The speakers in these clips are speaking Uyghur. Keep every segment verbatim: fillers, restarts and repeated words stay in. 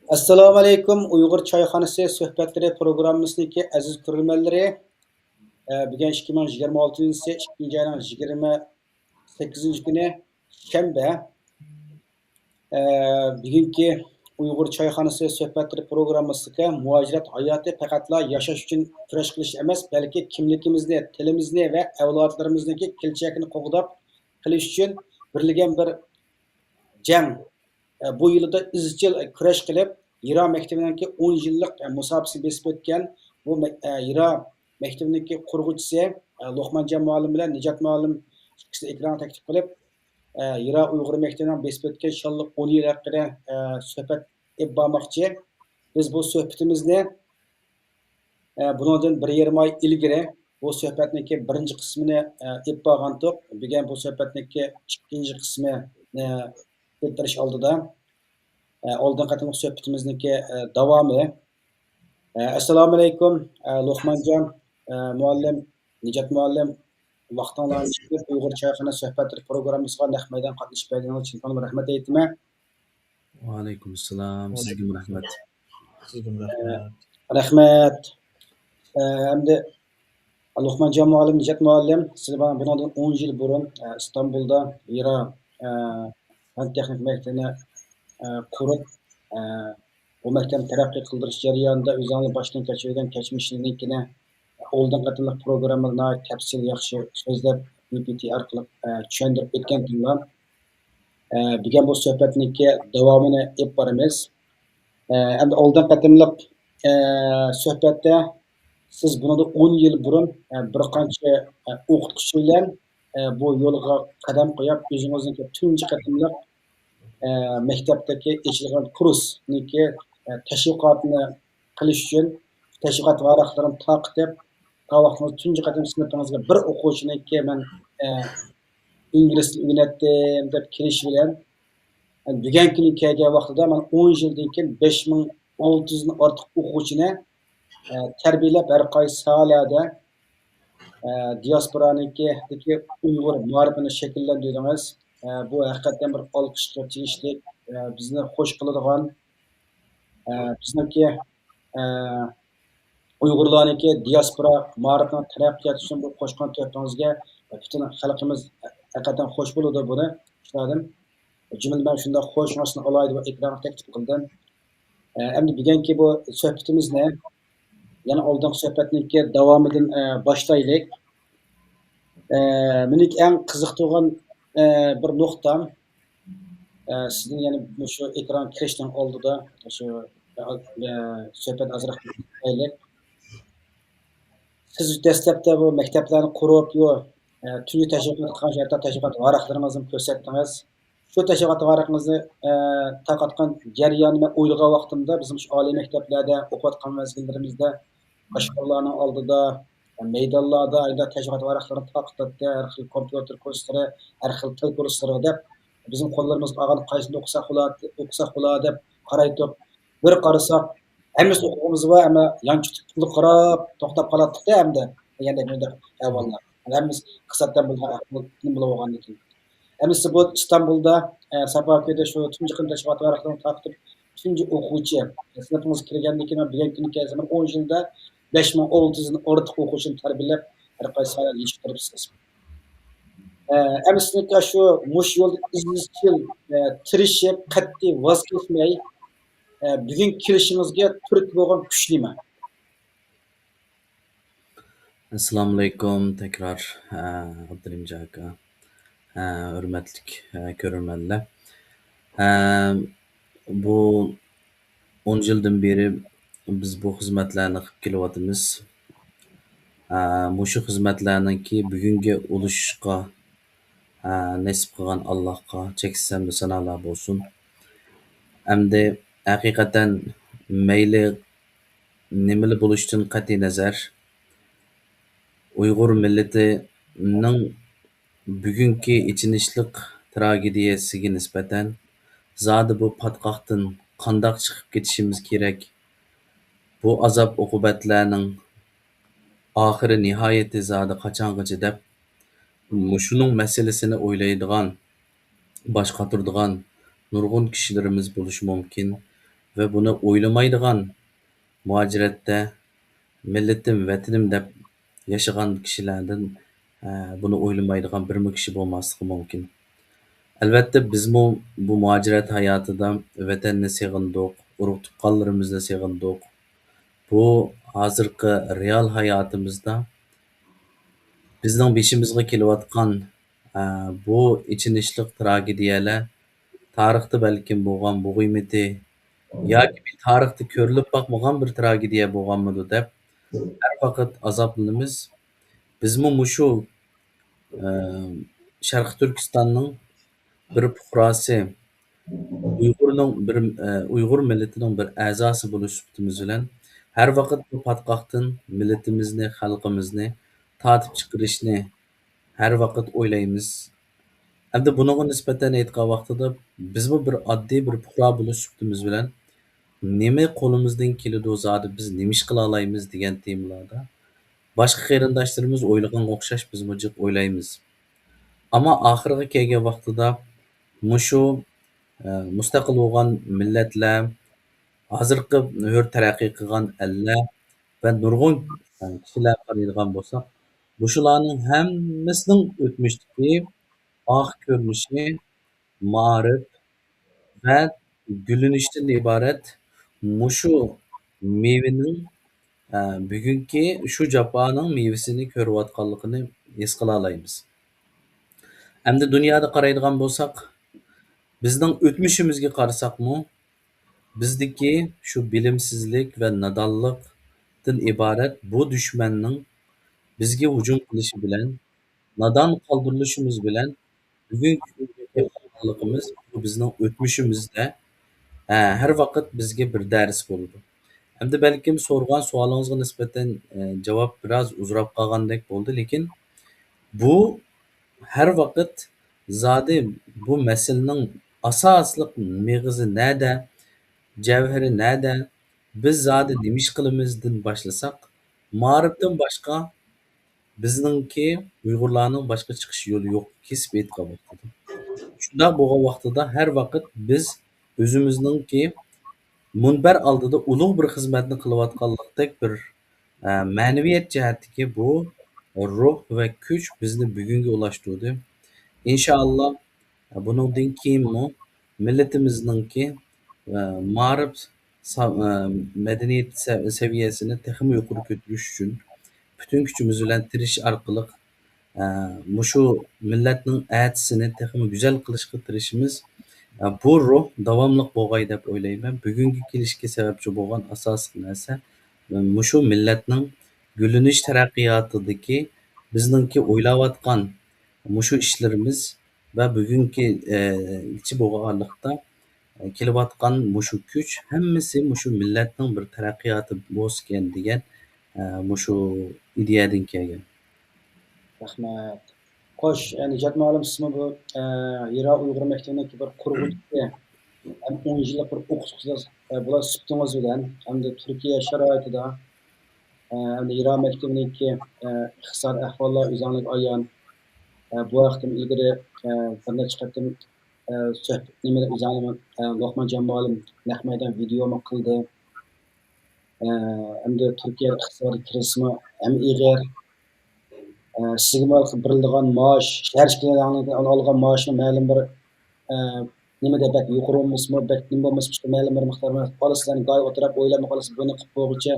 ئەسسالامۇئەلەيكۇم، ئۇيغۇر چايخانىسى سۆھبەتلىرى پروگراممىسىنىڭكى ئەزىز كۆرۈرمەنلىرى. ئە، بۈگۈن ئىككى مىڭ يىگىرمە ئالتىنچى يىلى ئىككىنچى ئاينىڭ يىگىرمە سەككىزىنچى كۈنى، شەنبە. ئە، بۈگۈنكى ئۇيغۇر چايخانىسى سۆھبەتلىرى پروگراممىسىدىكى مۇھاجىرەت ھاياتى پەقەتلا ياشاش ئۈچۈن كۈرەش قىلىش ئەمەس، بەلكى كىملىكىمىزنى، تىلىمىزنى ۋە ئەۋلادلىرىمىزنىڭكى كېلىچەكىنى قوغداپ قېلىش ئۈچۈن بېرىلگەن بىر جەڭ. ئە، بۇ يولدا ئىزچىل كۈرەش قىلىپ، ھىرا مەكتىۋىنىڭكى ئون يىللىق، ئە، مۇساپىسىنى بېسىپ ئۆتكەن بۇ مە-، ئە، ھىرا مەكتىۋىنىڭكى قۇرغۇچىسى، ئە، لوقمانجان مۇئەللىم بىلەن نىجات مۇئەللىم ئىككىسىنى ئېكرانغا تەكلىپ قىلىپ، ئە، ھىرا ئۇيغۇر مەكتىۋىنىڭ بېسىپ ئۆتكەن شانلىق ئون يىل ھەققىدە، ئە، سۆھبەت ئېلىپ بارماقچى. بىز بۇ سۆھبىتىمىزنى ئە، بۇنىڭدىن بىر يېرىم ئاي ئىلگىرى بۇ سۆھبەتنىڭكى بىرىنچى قىسمىنى، ئە، ئېلىپ بارغانتۇق. بۈگۈن بۇ سۆھبەتنىڭكى ئىككىنچى قىسمىنى ئېلىپ بېرىش ئالدىدا، ئە، ئالدىنقى قېتىملىق سۆھبىتىمىزنىڭكى، ئە، داۋامى. ئە، ئەسسالامۇئەلەيكۇم، ئە، لوقمانجان، ئە، مۇئەللىم، نىجات مۇئەللىم، ۋاقتىڭلارنى چىقىرىپ ئۇيغۇر چايخانا سۆھبەتلىرى پروگراممىسىغا نەق مەيدان قاتنىشىپ بەرگىنىڭىز ئۈچۈن چىن كۆڭلۈمدىن رەھمەت ئېيتىمەن. ۋەئەلەيكۇم ئەسسالام. سىزگىمۇ رەھمەت. سىزگىمۇ رەھمەت. رەھمەت. ئە، ئەمدى لوقمانجان مۇئەللىم، نىجات مۇئەللىم، سىلەر مانا بۇنىڭدىن ئون يىل بۇرۇن، ئە، ئىستانبۇلدا ھىرا، ئە، پەن تېخنىك مەكتىپىنى، ئە، قۇرۇپ، ئە، بۇ مەكتەپنى تەرەققىي قىلدۇرۇش جەريانىدا ئۆزۈڭلار باشتىن كەچۈرگەن كەچمىشىڭلارنى ئالدىنقى قېتىملىق پروگراممىدا ناھايىتى تەپسىلىي ياخشى سۆزلەپ، پى پى تى ئارقىلىق، ئە، چۈشەندۈرۈپ ئۆتكەنتىڭلار. ئە، بۈگۈن بۇ سۆھبەتنىڭكى داۋامىنى ئېلىپ بارىمىز. ئە، ئەمدى ئالدىنقى قېتىملىق، ئە، سۆھبەتتە سىز بۇنىڭدىن ئون يىل بۇرۇن، ئە، بىر قانچە، ئە، ئوقۇتقۇچى بىلەن، ئە، بۇ يولغا قەدەم قويۇپ، ئۆزىڭىزنىڭكى تۇنجى قېتىملىق، ئە، مەكتەپتىكى ئېچىلغان كۇرسنىڭكى، ئە، تەشۋىقاتىنى قىلىش ئۈچۈن تەشۋىقات ۋاراقلىرىنى تارقىتىپ، تاۋاقنىڭ تۇنجى قېتىم سىنىپىڭىزغا بىر ئوقۇغۇچىنىڭكى مەن، ئە، ئىنگلىز تىلى ئۆگىنەتتىم دەپ كېلىشى بىلەن، بۈگۈنكى كۈنگە كەلگەن ۋاقتىدا مانا ئون يىلدىن كېيىن بەش مىڭ ئالتە يۈزدىن ئارتۇق ئوقۇغۇچىنى، ئە، تەربىيەلەپ، ھەر قايسى ساھەلەردە، ئە، دىياسپورانىڭكى ئۇيغۇر مائارىپىنى شەكىللەندۈردىڭىز. ئە، بۇ ھەقىقەتەن بىر ئالقىشقا تېگىشلىك، ئە، بىزنى خوش قىلىدىغان، ئە، بىزنىڭكى، ئە، ئۇيغۇرلارنىڭكى دىياسپورا مائارىپىنىڭ تەرەققىياتى ئۈچۈن بۇ قوشقان تۆھپىڭىزگە پۈتۈن خەلقىمىز ھەقىقەتەن خوش بولىدۇ بۇنى ئىشلاردىن. جۈملىدىن مەن شۇنداق خوش ئاڭلاشنى ئالاي دەپ ئېكرانغا تەكلىپ قىلدىم. ئە، ئەمدى بۈگۈنكى بۇ سۆھبىتىمىزنى يەنە ئالدىنقى سۆھبەتنىڭكى داۋامىدىن، ئە، باشلايلى. ئە، مېنىڭكى ئەڭ قىزىقتۇرغان، ئە، بىر نۇقتام، ئە، سىزنىڭ يەنە مۇشۇ ئېكرانغا كىرىشنىڭ ئالدىدا مۇشۇ، ئە، سۆھبەت ئازراق قىلايلى. سىز دەسلەپتە بۇ مەكتەپلەرنى قۇرۇپ، يو، ئە، تۈنۈگۈن تەشۋىقات قىلغان شەرتتە تەشۋىقات ۋاراقلىرىڭىزنى كۆرسەتتىڭىز. شۇ تەشۋىقات ۋاراقىڭىزنى، ئە، تارقاتقان جەرياننى مەن ئويلىغان ۋاقتىمدا، بىزنىڭ شۇ ئالىي مەكتەپلەردە ئوقۇۋاتقان مەزگىللىرىمىزدە باشقۇنلارنىڭ ئالدىدا، مەيدانلاردا ئەگەر تەشۋىقات ۋاراقلىرىنى تارقىتاتتى، ھەر خىل كومپيۇتېر كۇرسلىرى، ھەر خىل تىل كۇرسلىرى دەپ، بىزنىڭ قوللىرىمىزغا ئالغان قايسىنى ئوقۇساق بولار، ئوقۇساق بولار دەپ قارايتتۇق. بىر قارىساق، ھەممىسى ئوقۇغىنىمىز بار، ئەمما يانچۇق پۇلغا قاراپ توختاپ قالاتتۇق-دە ئەمدى دېگەندەك مۇنداق ئەھۋاللار. ھەممىسى ئىقتىساد بىلەن بولغان ئەھۋال نېمە بولۇۋالغاندىكىن. ئەمدى سىز بۇ ئىستانبۇلدا، ئە، ساپاكىدا شۇ تۇنجى قېتىم تەشۋىقات ۋاراقلىرىنى تارقىتىپ، تۈنجى ئوقۇغۇچى، سىنىپىڭىزغا كىرگەندىن كېيىن، بۈگۈنكى كۈنگە كەلسە، ئون يىلدا بەش مىڭ ئالتە يۈزدىن ئارتۇق ئوقۇغۇچىنى تەربىيەلەپ، ھەر قايسى ساھەلەرگە يېتىشتۈرۈپسىز. ئە، ئەمدى سىزنىڭكى شۇ، مۇشۇ يولدا ئىزچىل، ئە، تىرىشىپ، قەتئىي ۋاز كەچمەي، ئە، بۈگۈن كېلىشىڭىزگە تۈرتكە بولغان كۈچ نېمە؟ ئەسسالامۇئەلەيكۇم تەكرار، ئە، ئابدۇرېھىم ئاكا، ئە، ھۆرمەتلىك، ئە، كۆرۈرمەنلەر. ئە، بۇ ئون يىلدىن بېرى بىز بۇ خىزمەتلەرنى قىلىپ كېلىۋاتىمىز. ئە، مۇشۇ خىزمەتلەرنىڭكى بۈگۈنگە ئۇلىشىشقا، ئە، نېسىپ قىلغان ئاللاھقا چەكسىز ھەمدۇ سانالار بولسۇن. ئەمدى ھەقىقەتەن مەيلى نېمىلا بولۇشتىن قەتئىينەزەر، ئۇيغۇر مىللىتىنىڭ بۈگۈنكى ئېچىنىشلىق تراگېدىيەسىگە نىسبەتەن، زادى بۇ پاتقاقتىن قانداق چىقىپ كېتىشىمىز كېرەك؟ بۇ ئازاب-ئوقۇبەتلەرنىڭ ئاخىرى نىھايىتى زادى قاچانغىچە دەپ، مۇشۇنىڭ مەسىلىسىنى ئويلايدىغان، باش قاتۇرىدىغان نۇرغۇن كىشىلىرىمىز بولۇشى مۇمكىن. ۋە بۇنى ئويلىمايدىغان، مۇھاجىرەتتە مىللىتىم، ۋەتىنىم دەپ ياشىغان كىشىلەردىن، ئە، بۇنى ئويلىمايدىغان بىرمۇ كىشى بولماسلىقى مۇمكىن. ئەلۋەتتە، بىزمۇ بۇ مۇھاجىرەت ھاياتىدا ۋەتەننى سېغىندۇق، ئۇرۇق-تۇغقانلىرىمىزنى سېغىندۇق. بۇ ھازىرقى رېئال ھاياتىمىزدا بىزنىڭ بېشىمىزغا كېلىۋاتقان، ئە، بۇ ئېچىنىشلىق تراگېدىيەلەر تارىختا بەلكىم بولغان بولغىيمىدى ياكى بىر تارىختا كۆرۈلۈپ باقمىغان بىر تراگېدىيە بولغانمىدۇ دەپ ھەر ۋاقىت ئازابلىنىمىز. بىزمۇ مۇشۇ، ئە، شەرقىي تۈركىستاننىڭ بىر پۇقراسى، ئۇيغۇرنىڭ بىر، ئە، ئۇيغۇر مىللىتىنىڭ بىر ئەزاسى بولۇش سۈپىتىمىز بىلەن ھەر ۋاقىت بۇ پاتقاقتىن مىللىتىمىزنى، خەلقىمىزنى تارتىپ چىقىرىشنى ھەر ۋاقىت ئويلايمىز. ئەمدى بۇنىڭغا نىسبەتەن ئېيتقان ۋاقتىدا بىزمۇ بىر ئاددىي بىر پۇقرا بولۇش سۈپىتىمىز بىلەن نېمە قولىمىزدىن كېلىدۇ، زادى بىز نېمە ئىش قىلالايمىز دېگەن تېمىلاردا باشقا قېرىنداشلىرىمىز ئويلىغانغا ئوخشاش بىزمۇ جىق ئويلايمىز. ئەمما ئاخىرىغا كەلگەن ۋاقتىدا مۇشۇ، ئە، مۇستەقىل بولغان مىللەتلەر، ھازىرقى ھۆر تەرەققىي قىلغان ئەللەر ۋە نۇرغۇن، ئە، كىشىلەر قارايدىغان بولساق، مۇشۇلارنىڭ ھەممىسىنىڭ ئۆتمۈشتىكى ئاخىر كۆرۈنۈشى مائارىپ ۋە گۈللىنىشتىن ئىبارەت مۇشۇ مېۋىنىڭ، ئە، بۈگۈنكى شۇ جاپانىڭ مېۋىسىنى كۆرۈۋاتقانلىقىنى ھېس قىلالايمىز. ئەمدى دۇنيادا قارايدىغان بولساق، بىزنىڭ ئۆتمۈشىمىزگە قارىساقمۇ، بىزدىكى شۇ بىلىمسىزلىك ۋە نادانلىقتىن ئىبارەت بۇ دۈشمەننىڭ بىزگە ھۇجۇم قىلىشى بىلەن، نادان قالدۇرۇلۇشىمىز بىلەن بۈگۈنكى كۈنگە كەلگەنلىكىمىز بۇ بىزنىڭ ئۆتمۈشىمىزدە، ئە، ھەر ۋاقىت بىزگە بىر دەرس بولىدۇ. ئەمدى بەلكىم سورىغان سوئالىڭىزغا نىسبەتەن، ئە، جاۋاب بىراز ئۇزىراپ قالغاندەك بولدى، لېكىن بۇ ھەر ۋاقىت زادى بۇ مەسىلىنىڭ ئاساسلىق مېغىزى نەدە، جەۋھىرى نەدە، بىز زادى نېمە ئىش قىلىمىزدىن باشلىساق، مائارىپتىن باشقا بىزنىڭكى ئۇيغۇرلارنىڭ باشقا چىقىش يولى يوق، كېسىپ ئېيتقان ۋاقتىدا. شۇنداق بولغان ۋاقتىدا ھەر ۋاقىت بىز ئۆزىمىزنىڭكى مۇنبەر ئالدىدا ئۇلۇغ بىر خىزمەتنى قىلىۋاتقانلىقتەك بىر، ئە، مەنىۋىيەت جەھەتتىكى بۇ روھ ۋە كۈچ بىزنى بۈگۈنگە ئۇلاشتۇردى. ئىنشائاللا، بۇنىڭدىن كېيىنمۇ مىللىتىمىزنىڭكى، ئە، مائارىپ سا-، ئە، مەدەنىيەت سە-، سەۋىيەسىنى تېخىمۇ يۇقىرى كۆتۈرۈش ئۈچۈن پۈتۈن كۈچىمىز بىلەن تىرىشىش ئارقىلىق، ئە، مۇشۇ مىللەتنىڭ ئەتىسىنى تېخىمۇ گۈزەل قىلىشقا تىرىشىمىز. ئە، بۇ روھ داۋاملىق بولغاي دەپ ئويلايمەن. بۈگۈنگە كېلىشكە سەۋەبچى بولغان ئاساسلىق نەرسە، ئە، مۇشۇ مىللەتنىڭ گۈللىنىش تەرەققىياتىدىكى بىزنىڭكى ئويلاۋاتقان مۇشۇ ئىشلىرىمىز ۋە بۈگۈنكى، ئە، چى بولغانلىقتا، ئە، كېلىۋاتقان مۇشۇ كۈچ ھەممىسى مۇشۇ مىللەتنىڭ بىر تەرەققىياتى بولسىكەن دېگەن، ئە، مۇشۇ ئىدىيەدىن كەلگەن. رەھمەت. خوش، ئە، نىجات مۇئەللىم، سىزمۇ بۇ، ئە، ھىرا ئۇيغۇر مەكتىۋىنىڭكى بىر قۇرغۇچىسى ھەم ئون يىللىق بىر ئوقۇتقۇچىسى، ئە، بولار سۈپىتىڭىز بىلەن ھەمدە تۈركىيە شارائىتىدا، ئە، ھەمدە ھىرا مەكتىۋىنىڭكى، ئە، ئىقتىسادىي ئەھۋاللار ئۆزۈڭلارغا ئايان. ئە، بۇ ھەقتىن ئىلگىرى، ئە، بىر نەچچە قېتىم، ئە، سۆھبەت، نېمىدە ئۆزۈڭلارمۇ، ئە، لوقمانجان مۇئەللىم نەق مەيدان ۋىدېيومۇ قىلدى. ئە، ئەمدى تۈركىيە ئىقتىسادىي كىرىزىسمۇ ھەم ئېغىر. ئە، سىزگىمۇ بېرىلىدىغان مائاش، ھەر ئىككىلەڭنىڭ ئالغان مائاشىنىڭ مەلۇم بىر، ئە، نېمىدە بەك يۇقىرى بولمىسىمۇ، بەك نېمە بولمىسا، مەلۇم بىر مىقدار ئالىسىز، يەنى گاي ئولتۇرۇپ ئويلىماي قالىسىز، بۇنى قىلىپ بولغۇچە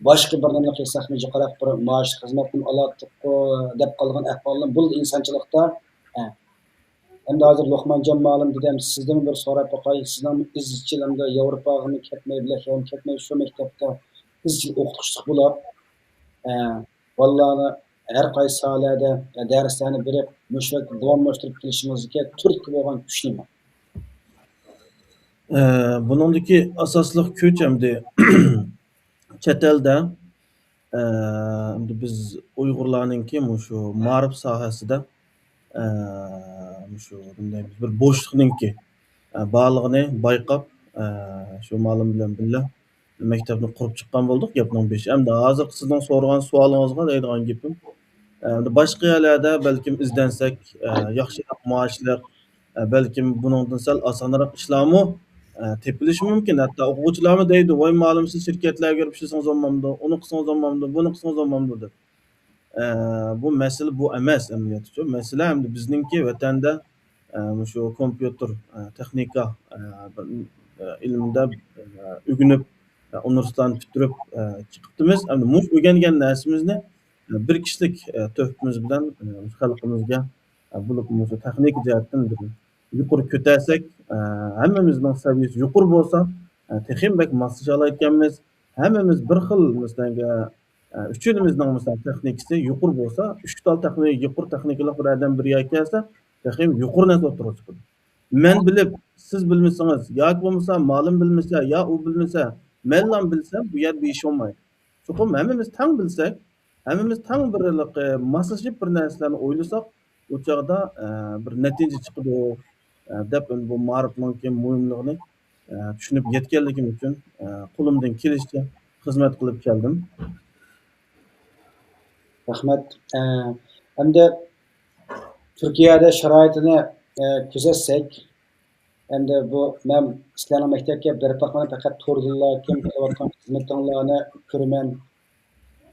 باشقا بىر نېمىنى قىلساقمۇ جىقراق بىر مائاش خىزمەتنى ئالاتتۇققۇ دەپ قالغان ئەھۋاللار بولدى ئىنسانچىلىقتا. ئە. ئەمدى ھازىر لوقمانجان مۇئەللىم دېدىم، سىزدىنمۇ بىر سوراپ باقاي، سىزنىڭ ئىزچىل ئەمدى ياۋروپاغىمۇ كەتمەي، بىلەن كەتمەي شۇ مەكتەپتە ئىزچىل ئوقۇتقۇچىلىق بولۇپ، ئە، بالىلارنى ھەر قايسى ساھەلەردە دەرسلەرنى بېرىپ، مۇشۇ داۋاملاشتۇرۇپ كېلىشىڭىزدىكى تۈرتكە بولغان كۈچ نېمە؟ ئە، بۇنىڭدىكى ئاساسلىق كۈچ ئەمدى چەت ئەلدە، ئە، ئەمدى بىز ئۇيغۇرلارنىڭكى مۇشۇ مائارىپ ساھەسىدە، ئە، مۇشۇ نېمە دەيمىز، بىر بوشلۇقنىڭكى، ئە، بارلىقىنى بايقاپ، ئە، شۇ مۇئەللىم بىلەن بىللە مەكتەپنى قۇرۇپ چىققان بولدۇق، گەپنىڭ بېشى. ئەمدى ھازىرقى سىزنىڭ سورىغان سوئالىڭىزغا دەيدىغان گېپىم، ئەمدى باشقا يەرلەردە بەلكىم ئىزدەنسەك، ئە، ياخشىراق مائاشلىق، ئە، بەلكىم بۇنىڭدىن سەل ئاسانراق ئىشلارمۇ، ئە، تېپىلىشى مۇمكىن. ھەتتا ئوقۇغۇچىلارمۇ دەيدۇ، «ۋاي مۇئەللىم، سىز شىركەتلەرگە كىرىپ ئىشلىسىڭىز بولمامدۇ؟ ئۇنى قىلسىڭىز بولمامدۇ؟ بۇنى قىلسىڭىز بولمامدۇ؟» دەپ. ئە، بۇ مەسىلە بۇ ئەمەس ئەمەلىيەتتىچۇ. مەسىلە ئەمدى بىزنىڭكى ۋەتەندە، ئە، مۇشۇ كومپيۇتېر، ئە، تېخنىكا، ئە، بىر، ئە، ئىلمىدا، ئە، ئۆگىنىپ، ئە، ئۇنىۋېرسىتېتلارنى پۈتتۈرۈپ، ئە، چىقىپتىمىز. ئەمدى مۇشۇ ئۆگەنگەن نەرسىمىزنى، ئە، بىر كىشىلىك، ئە، تۆھپىمىز بىلەن، ئە، خەلقىمىزگە، ئە، بولۇپمۇ مۇشۇ تېخنىكا جەھەتتىن بىر يۇقىرى كۆتەرسەك، ئە، ھەممىمىزنىڭ سەۋىيەسى يۇقىرى بولسا، ئە، تېخىمۇ بەك ماسلىشالايدىكەنمىز. ھەممىمىز بىر خىل، مەسىلەن، ئە، ئۈچىمىزنىڭ، مەسىلەن، تېخنىكىسى يۇقىرى بولسا، ئۈچ تال تېخنىكا، يۇقىرى تېخنىكىلىق بىر ئادەم بىر يەرگە كەلسە، تېخىمۇ يۇقىرى نەرسە ئوتتۇرىغا چىقىدۇ. مەن بىلىپ، سىز بىلمىسىڭىز، ياكى بولمىسا مۇئەللىم بىلمىسە، يا ئۇ بىلمىسە، مەنلا بىلسەم، بۇ يەردە بىر ئىش بولمايدۇ. چوقۇم ھەممىمىز تەڭ بىلسەك، ھەممىمىز تەڭ بىر، ئە، ماسلىشىپ بىر نەرسىلەرنى ئويلىساق، ئۇ چاغدا، ئە، بىر نەتىجە چىقىدۇ، ئە، دەپ، بۇ مائارىپنىڭكى مۇھىملىقىنى، ئە، چۈشىنىپ يەتكەنلىكىم ئۈچۈن، ئە، قولۇمدىن كېلىشىچە خىزمەت قىلىپ كەلدىم. رەھمەت. ئە، ئەمدى تۈركىيەدە شارائىتىنى، ئە، كۆزەتسەك، ئەمدى بۇ مەن سىلەرنىڭ مەكتەپكە بېرىپ باقمىدىم، پەقەت توردىنلا كىم قىلىۋاتقان خىزمىتىڭلارنى كۆرىمەن.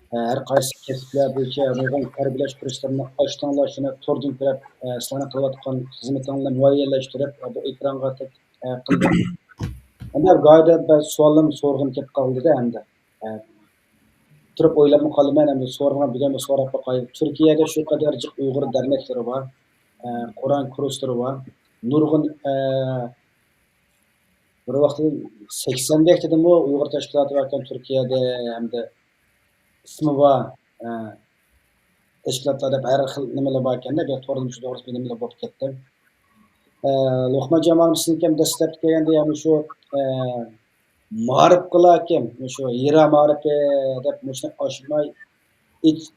ئە، ھەر قايسى كەسىپلەر بويىچە نۇرغۇن تەربىيەلەش كۇرسلىرىنى ئاچتىڭلار، شۇنى توردىن كۆرۈپ، ئە، سىلەرنىڭ قىلىۋاتقان خىزمىتىڭلارنى مۇئەييەنلەشتۈرۈپ، ئە، بۇ ئېكرانغا تەك-، ئە، قىلدىم. ئەمدى گاھىدا بەزى سوئاللارنى سورىغۇم كېلىپ قالدىدا ئەمدى. ئە، تۇرۇپ ئويلاپمۇ قالىمەن، ئەمدى سورىغان بۈگۈن سوراپ باقاي. تۈركىيەدە شۇ قەدەر جىق ئۇيغۇر دەرنەكلىرى بار، ئە، قۇرئان كۇرسلىرى بار. نۇرغۇن، ئە، بىر ۋاقىتتا سەكسەندەك دېدىمۇ ئۇيغۇر تەشكىلاتى باركەن تۈركىيەدە، ھەمدە ئىسمى بار، ئە، تەشكىلاتلار دەپ ھەر خىل نېمىلەر باركەن-دە، بۇ توردا مۇشۇ توغرىسىدا نېمىلەر بولۇپ كەتتى. ئە، لوقمان جامالىم، سىزنىڭكى دەسلەپتە كەلگەندە، يەنى شۇ، ئە، مائارىپقىلاكىم، مۇشۇ ھىرا مائارىپى دەپ مۇشۇنى ئاشماي ئېچ-،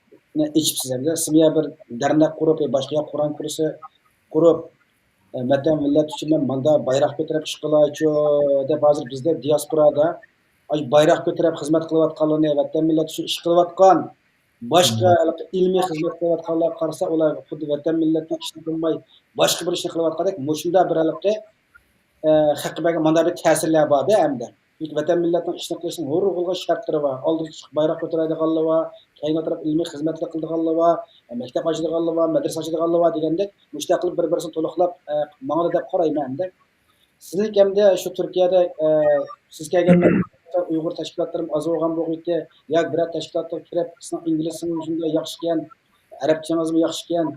ئېچىپسىز ھەمدە سىمىيا بىر دەرنەك قۇرۇپ، باشقا ياق قۇرئان كۇرسى قۇرۇپ، ئە، ۋەتەن مىللەت ئۈچۈن مەن ماندا بايراق كۆتۈرۈپ ئىش قىلايچۇ دەپ ھازىر بىزدە دىياسپورادا ئاشۇ بايراق كۆتۈرۈپ خىزمەت قىلىۋاتقانلىرىنى، ۋەتەن مىللەت ئۈچۈن ئىش قىلىۋاتقان باشقا ھېلىقى ئىلمىي خىزمەت قىلىۋاتقانلارغا قارىسا، ئۇلار خۇددى ۋەتەن مىللەتنىڭ ئىشىنى قىلماي، باشقا بىر ئىشنى قىلىۋاتقاندەك، مۇشۇنداق بىر ھېلىقى، ئە، خەققە بەرگەن مانا بىر تەسىرلەر بار-دە ئەمدى. چۈنكى ۋەتەن مىللەتنىڭ ئىشىنى قىلىشنىڭ نۇرغۇنلىغان شەرتلىرى بار. ئالدىغا چىقىپ بايراق كۆتۈرەلىگەنلىرى بار، كەينىگە ئولتۇرۇپ ئىلمىي خىزمەتلەر قىلىدىغانلىرى بار، مەكتەپ ئاچىدىغانلىرى بار، مەدرىسە ئاچىدىغانلىرى بار دېگەندەك، مۇشۇنداق قىلىپ بىر-بىرسىنى تولۇقلاپ، ئە، ماڭىدۇ دەپ قارايمەن ئەمدى. سىزنىڭكى ئەمدى شۇ تۈركىيەدە، ئە، سىز كەلگەندىن ئۇيغۇر تەشكىلاتلىرىمۇ ئاز بولغان بولغىيتى، ياكى بىرەر تەشكىلاتقا كىرىپ، سىزنىڭ ئىنگلىزىڭىز شۇنداق ياخشىكەن، ئەرەبچىڭىزمۇ ياخشىكەن،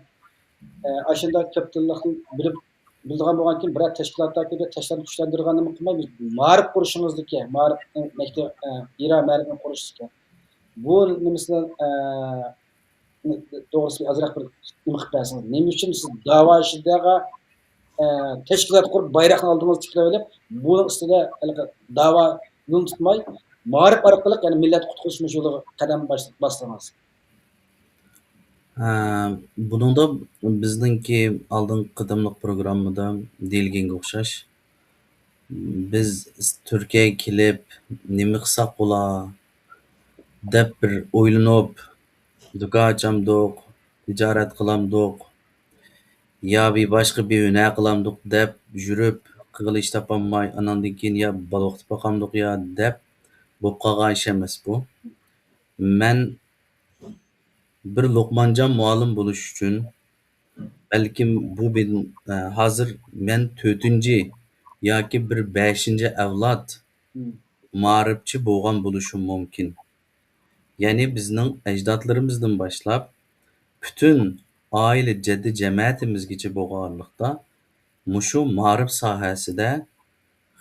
ئە، ئاشۇنداق كۆپ تىللىقنى بىلىپ، بىلىدىغان بولغانكىن، بىرەر تەشكىلاتقا كىرىپ، تەشكىلاتنى كۈچلەندۈرگەننىمۇ قىلماي، مائارىپ قۇرۇشىڭىزدىكى، مائارىپنى، مەكتەپ، ئە، ئىرا مائارىپنى قۇرۇشتىكى بۇ نېمىسىنى، ئە، توغرىسىدا ئازراق بىر نېمە قىلىپ بەرسىڭىز. نېمە ئۈچۈن سىز داۋا ئىشىدىغا، ئە، تەشكىلات قۇرۇپ، بايراقنى ئالدىڭىزدا تىكلەپ ئېلىپ، بۇنىڭ ئۈستىدە ھېلىقى داۋا يولىنى تۇتماي، مائارىپ ئارقىلىق يەنە مىللەت قۇتقۇزۇش يولىغا قەدەم باش-، باستىڭىز؟ ھە، بۇنىڭدا بىزنىڭكى ئالدىنقى قېتىملىق پروگراممىدا دېيىلگەنگە ئوخشاش، بىز تۈركىيەگە كېلىپ نېمە قىلساق بولا دەپ بىر ئويلىنىپ، دۇكان ئاچامدۇق، تىجارەت قىلامدۇق، يا بىر باشقا بىر ھۈنەر قىلامدۇق دەپ يۈرۈپ، قىلغىلى ئىش تاپالماي، ئاناندىن كېيىن يا بالا ئوقۇتۇپ باقامدۇق يا دەپ بولۇپ قالغان ئىش ئەمەس بۇ. مەن بىر لوقمانجان مۇئەللىم بولۇش ئۈچۈن، بەلكىم بۇ بىن-، ئە، ھازىر مەن تۆتىنچى ياكى بىر بەشىنچى ئەۋلاد مائارىپچى بولغان بولۇشۇم مۇمكىن. يەنى بىزنىڭ ئەجدادلىرىمىزدىن باشلاپ پۈتۈن ئائىلە جەددى جەمەتىمىزگىچە بولغانلىقتا، مۇشۇ مائارىپ ساھەسىدە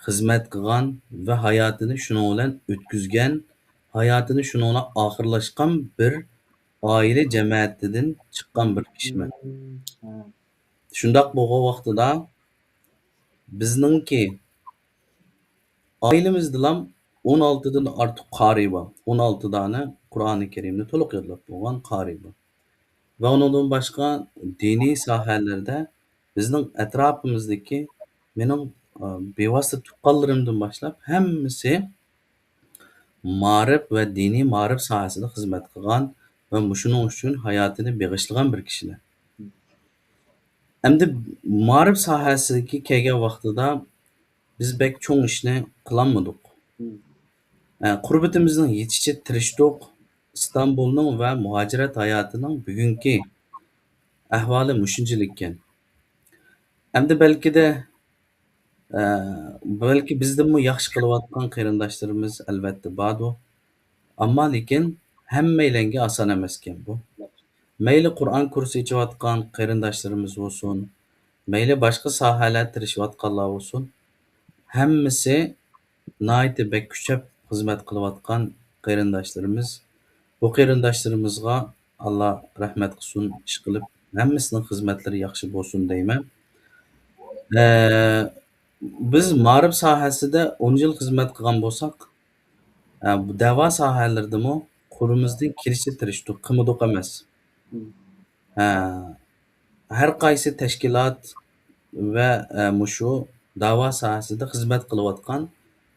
خىزمەت قىلغان ۋە ھاياتىنى شۇنىڭ بىلەن ئۆتكۈزگەن، ھاياتىنى شۇنىڭ بىلەن ئاخىرلاشقان بىر ئائىلە جەمەتىدىن چىققان بىر كىشىمەن. شۇنداق بولغان ۋاقتىدا بىزنىڭكى ئائىلىمىزدىلا ئون ئالتىدىن ئارتۇق قارى بار. ئون ئالتە دانە قۇرئانى كەرىمنى تولۇق يادلاپ بولغان قارى بار. ۋە ئۇنىڭدىن باشقا دىنىي ساھەلەردە بىزنىڭ ئەتراپىمىزدىكى مېنىڭ، ئە، بىۋاسىتە تۇغقانلىرىمدىن باشلاپ ھەممىسى مائارىپ ۋە دىنىي مائارىپ ساھەسىدە خىزمەت قىلغان ۋە مۇشۇنىڭ ئۈچۈن ھاياتىنى بېغىشلىغان بىر كىشىلەر. ئەمدى مائارىپ ساھەسىگە كەلگەن ۋاقتىدا بىز بەك چوڭ ئىشنى قىلالمىدۇق. مم. ئە، قۇربىتىمىزنىڭ يېتىشىچە تىرىشتۇق. ئىستانبۇلنىڭ ۋە مۇھاجىرەت ھاياتىنىڭ بۈگۈنكى ئەھۋالى مۇشۇنچىلىككەن. ئەمدى بەلكىدە، ئە، بەلكى بىزدىنمۇ ياخشى قىلىۋاتقان قېرىنداشلىرىمىز ئەلۋەتتە باردۇ. ئەمما لېكىن ھەممەيلەنگە ئاسان ئەمەسكەن بۇ. مەيلى قۇرئان كۇرسى ئېچىۋاتقان قېرىنداشلىرىمىز بولسۇن، مەيلى باشقا ساھەلەردە تىرىشىۋاتقانلار بولسۇن، ھەممىسى ناھايىتى بەك كۈچەپ خىزمەت قىلىۋاتقان قېرىنداشلىرىمىز. بۇ قېرىنداشلىرىمىزغا ئاللا رەھمەت قىلسۇن، ئىشقىلىپ ھەممىسىنىڭ خىزمەتلىرى ياخشى بولسۇن دەيمەن. ئە، بىز مائارىپ ساھەسىدە ئون يىل خىزمەت قىلغان بولساق، ئە، بۇ دەۋا ساھەلىرىدىمۇ قولىمىزدىن كېلىشىچە تىرىشتۇق، قىلمىدۇق ئەمەس. مم. ئە، ھەر قايسى تەشكىلات ۋە، ئە، مۇشۇ دەۋا ساھەسىدە خىزمەت قىلىۋاتقان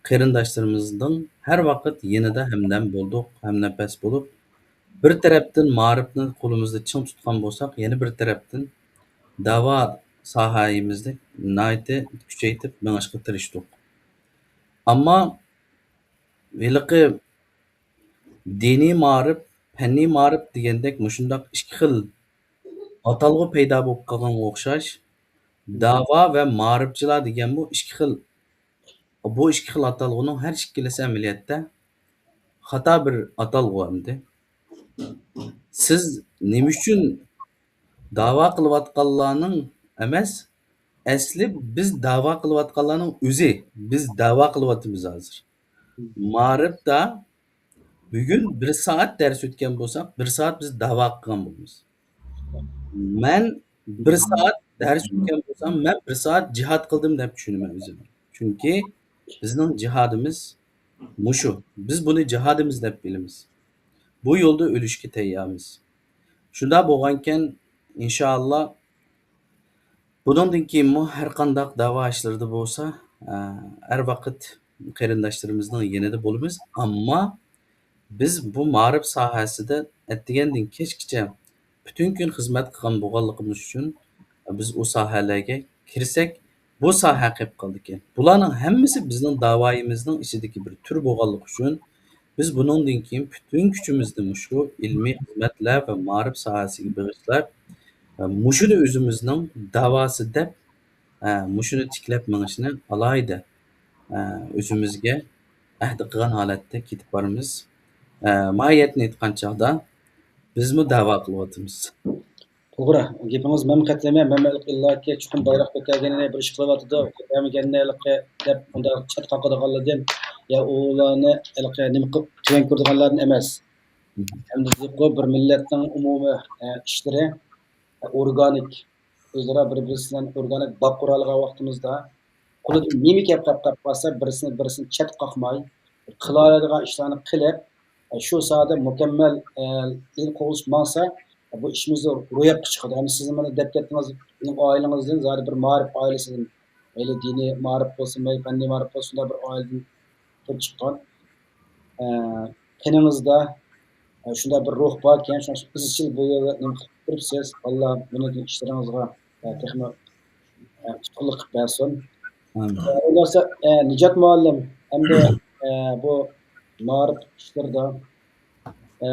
قېرىنداشلىرىمىزنىڭ ھەر ۋاقىت يېنىدا ھەمدەم بولدۇق، ھەمنەپەس بولۇپ، بىر تەرەپتىن مائارىپنى قولىمىزدا چىڭ تۇتقان بولساق، يەنە بىر تەرەپتىن دەۋا ساھەيىمىزنى ناھايىتى كۈچەيتىپ مېڭىشقا تىرىشتۇق. ئەمما ھېلىقى دىنىي مائارىپ، پەننىي مائارىپ دېگەندەك مۇشۇنداق ئىككى خىل ئاتالغۇ پەيدا بولۇپ قالغانغا ئوخشاش، دەۋا ۋە مائارىپچىلار دېگەنمۇ ئىككى خىل، بۇ ئىككى خىل ئاتالغۇنىڭ ھەر ئىككىلىسى ئەمەلىيەتتە خاتا بىر ئاتالغۇ ئەمدى. سىز نېمە ئۈچۈن دەۋا قىلىۋاتقانلارنىڭ ئەمەس، ئەسلى بىز دەۋا قىلىۋاتقانلارنىڭ ئۆزى. بىز دەۋا قىلىۋاتىمىز ھازىر. مائارىپتا بۈگۈن بىر سائەت دەرس ئۆتكەن بولساق، بىر سائەت بىز دەۋا قىلغان بولىمىز. مەن بىر سائەت دەرس ئۆتكەن بولسام، مەن بىر سائەت جىھاد قىلدىم دەپ چۈشىنىمەن ئۆزۈمنى. چۈنكى بىزنىڭ جىھادىمىز مۇشۇ. بىز بۇنى جىھادىمىز دەپ بىلىمىز. بۇ يولدا ئۆلۈشكە تەييارمىز. شۇنداق بولغانكەن، ئىنشائاللا، بۇنىڭدىن كېيىنمۇ ھەر قانداق دەۋا ئىشلىرىدا بولسا، ئە، ھەر ۋاقىت قېرىنداشلىرىمىزنىڭ يېنىدا بولىمىز. ئەمما بىز بۇ مائارىپ ساھەسىدە ئەتىگەندىن كەچكىچە پۈتۈن كۈن خىزمەت قىلغان بولغانلىقىمىز ئۈچۈن، بىز ئۇ ساھەلەرگە كىرسەك، بۇ ساھە قېلىپ قالىدىكەن. بۇلارنىڭ ھەممىسى بىزنىڭ داۋايىمىزنىڭ ئىچىدىكى بىر تۈر بولغانلىقى ئۈچۈن، بىز بۇنىڭدىن كېيىن پۈتۈن كۈچىمىزنى مۇشۇ ئىلمىي خىزمەتلەر ۋە مائارىپ ساھەسىگە بېغىشلاپ، مۇشۇنى ئۆزىمىزنىڭ داۋاسى دەپ، مۇشۇنى تىكلەپ مېڭىشنى ئالاھىدە ئۆزىمىزگە ئەھدە قىلغان ھالەتتە كېتىپ بارىمىز. ماھىيەتنى ئېيتقان چاغدا بىزمۇ داۋا قىلىۋاتىمىز. توغرا، گېپىڭىز مەن قېتىمى، مەن ئىللاكى چوقۇم بايراق كۆتەرگىنىنى، بىر ئىش قىلىۋاتىدۇ، كۆتەرمىگەننى ھېلىقى دەپ، ئۇنداق چەت قاقىدىغانلاردىن يا ئۇلارنى ھېلىقى نېمە قىلىپ تۆۋەن كۆرىدىغانلاردىن ئەمەس. ھەمدە بىر مىللەتنىڭ ئومۇمىي، ئە، ئىشلىرى، ئە، ئورگانىك، ئۆزئارا بىر-بىرسى بىلەن ئورگانىك باغ قۇرالىغان ۋاقتىمىزدا، قولىدىن نېمە كەپ قاپ قالسا، بىرسىنى بىرسىنى چەت قاقماي، قىلالايدىغان ئىشلارنى قىلىپ، شۇ ساھەدە مۇكەممەل، ئە، ئىلىم قوغلىشىپ ماڭسا، بۇ ئىشىمىز روياپقا چىقىدۇ. ئەمدى سىز مانا دەپ كەتتىڭىز، ئائىلىڭىزدىن زادى بىر مائارىپ ئائىلىسىدىن، مەيلى دىنىي مائارىپ بولسۇن، مەيلى پەننىي مائارىپ بولسۇن، شۇنداق بىر ئائىلىدىن كېلىپ چىققان. ئە، قېنىڭىزدا، ئە، شۇنداق بىر روھ باركەن، شۇڭا ئىزچىل بۇ يەردە نېمە قىلىپ تۇرۇپسىز. ئاللا بۇنىڭدىن ئىشلىرىڭىزغا، ئە، تېخىمۇ، ئە، ئۇتۇقلۇق قىلىپ بەرسۇن. ئامىن. ئە، ئۇنداقسا، ئە، نىجات مۇئەللىم، ئەمدى، ئە، بۇ مائارىپ ئىشلىرىدا، ئە،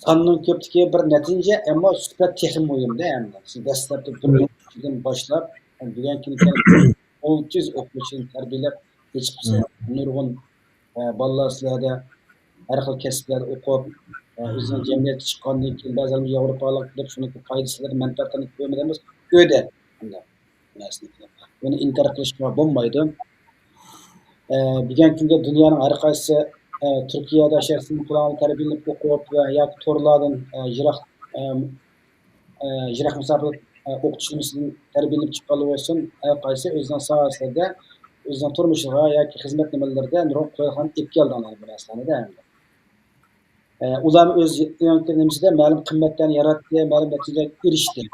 ساننىڭ كۆپلۈكى بىر نەتىجە، ئەمما سۈپەت تېخىمۇ مۇھىمدە ئەمدى. سىز دەسلەپتە بىر مم. ئوقۇتقۇچىدىن باشلاپ، بۈگۈنكى كۈنگە كېلىپ ئون ئوقۇتقۇچىنى تەربىيەلەپ يېتىشىپسىز. مم. نۇرغۇن، ئە، بالىلار سىلەردە ھەر خىل كەسىپلەردە ئوقۇپ، ئە، ئۆزىنىڭ جەمئىيەتكە چىققاندىن كېيىن، بەزى ياۋروپالىق دەپ شۇنىڭ پايدىسىنى، مەنپەئەتلىرىنى كۆرمىدى ئەمەس، كۆردى. بۇنى ئىنكار قىلىشقا بولمايدۇ. ئە، بۈگۈنكى كۈندە دۇنيانىڭ ھەر قايسى، ئە، تۈركىيەدە شەخسىي پىلاندا تەربىيەلىنىپ ئوقۇپ ۋە ياكى تورلاردىن، ئە، يىراق، ئە، ئە، يىراق مەساپىلىك، ئە، ئوقۇتۇش نېمىسىدىن تەربىيەلىنىپ چىققانلار بولسۇن، ھەر قايسى ئۆزىنىڭ ساھەسىدە، ئۆزىنىڭ تۇرمۇشىغا ياكى خىزمەت نېمىلىرىدە نۇرغۇن قولايلىقلارنى ئېلىپ كەلدى ئەمدى بۇ نەرسىلەرنى دە ئەمدى. ئە، ئۇلارمۇ ئۆز نېمىسىدە مەلۇم قىممەتلەرنى ياراتتى، مەلۇم نەتىجىلەرگە ئېرىشتى.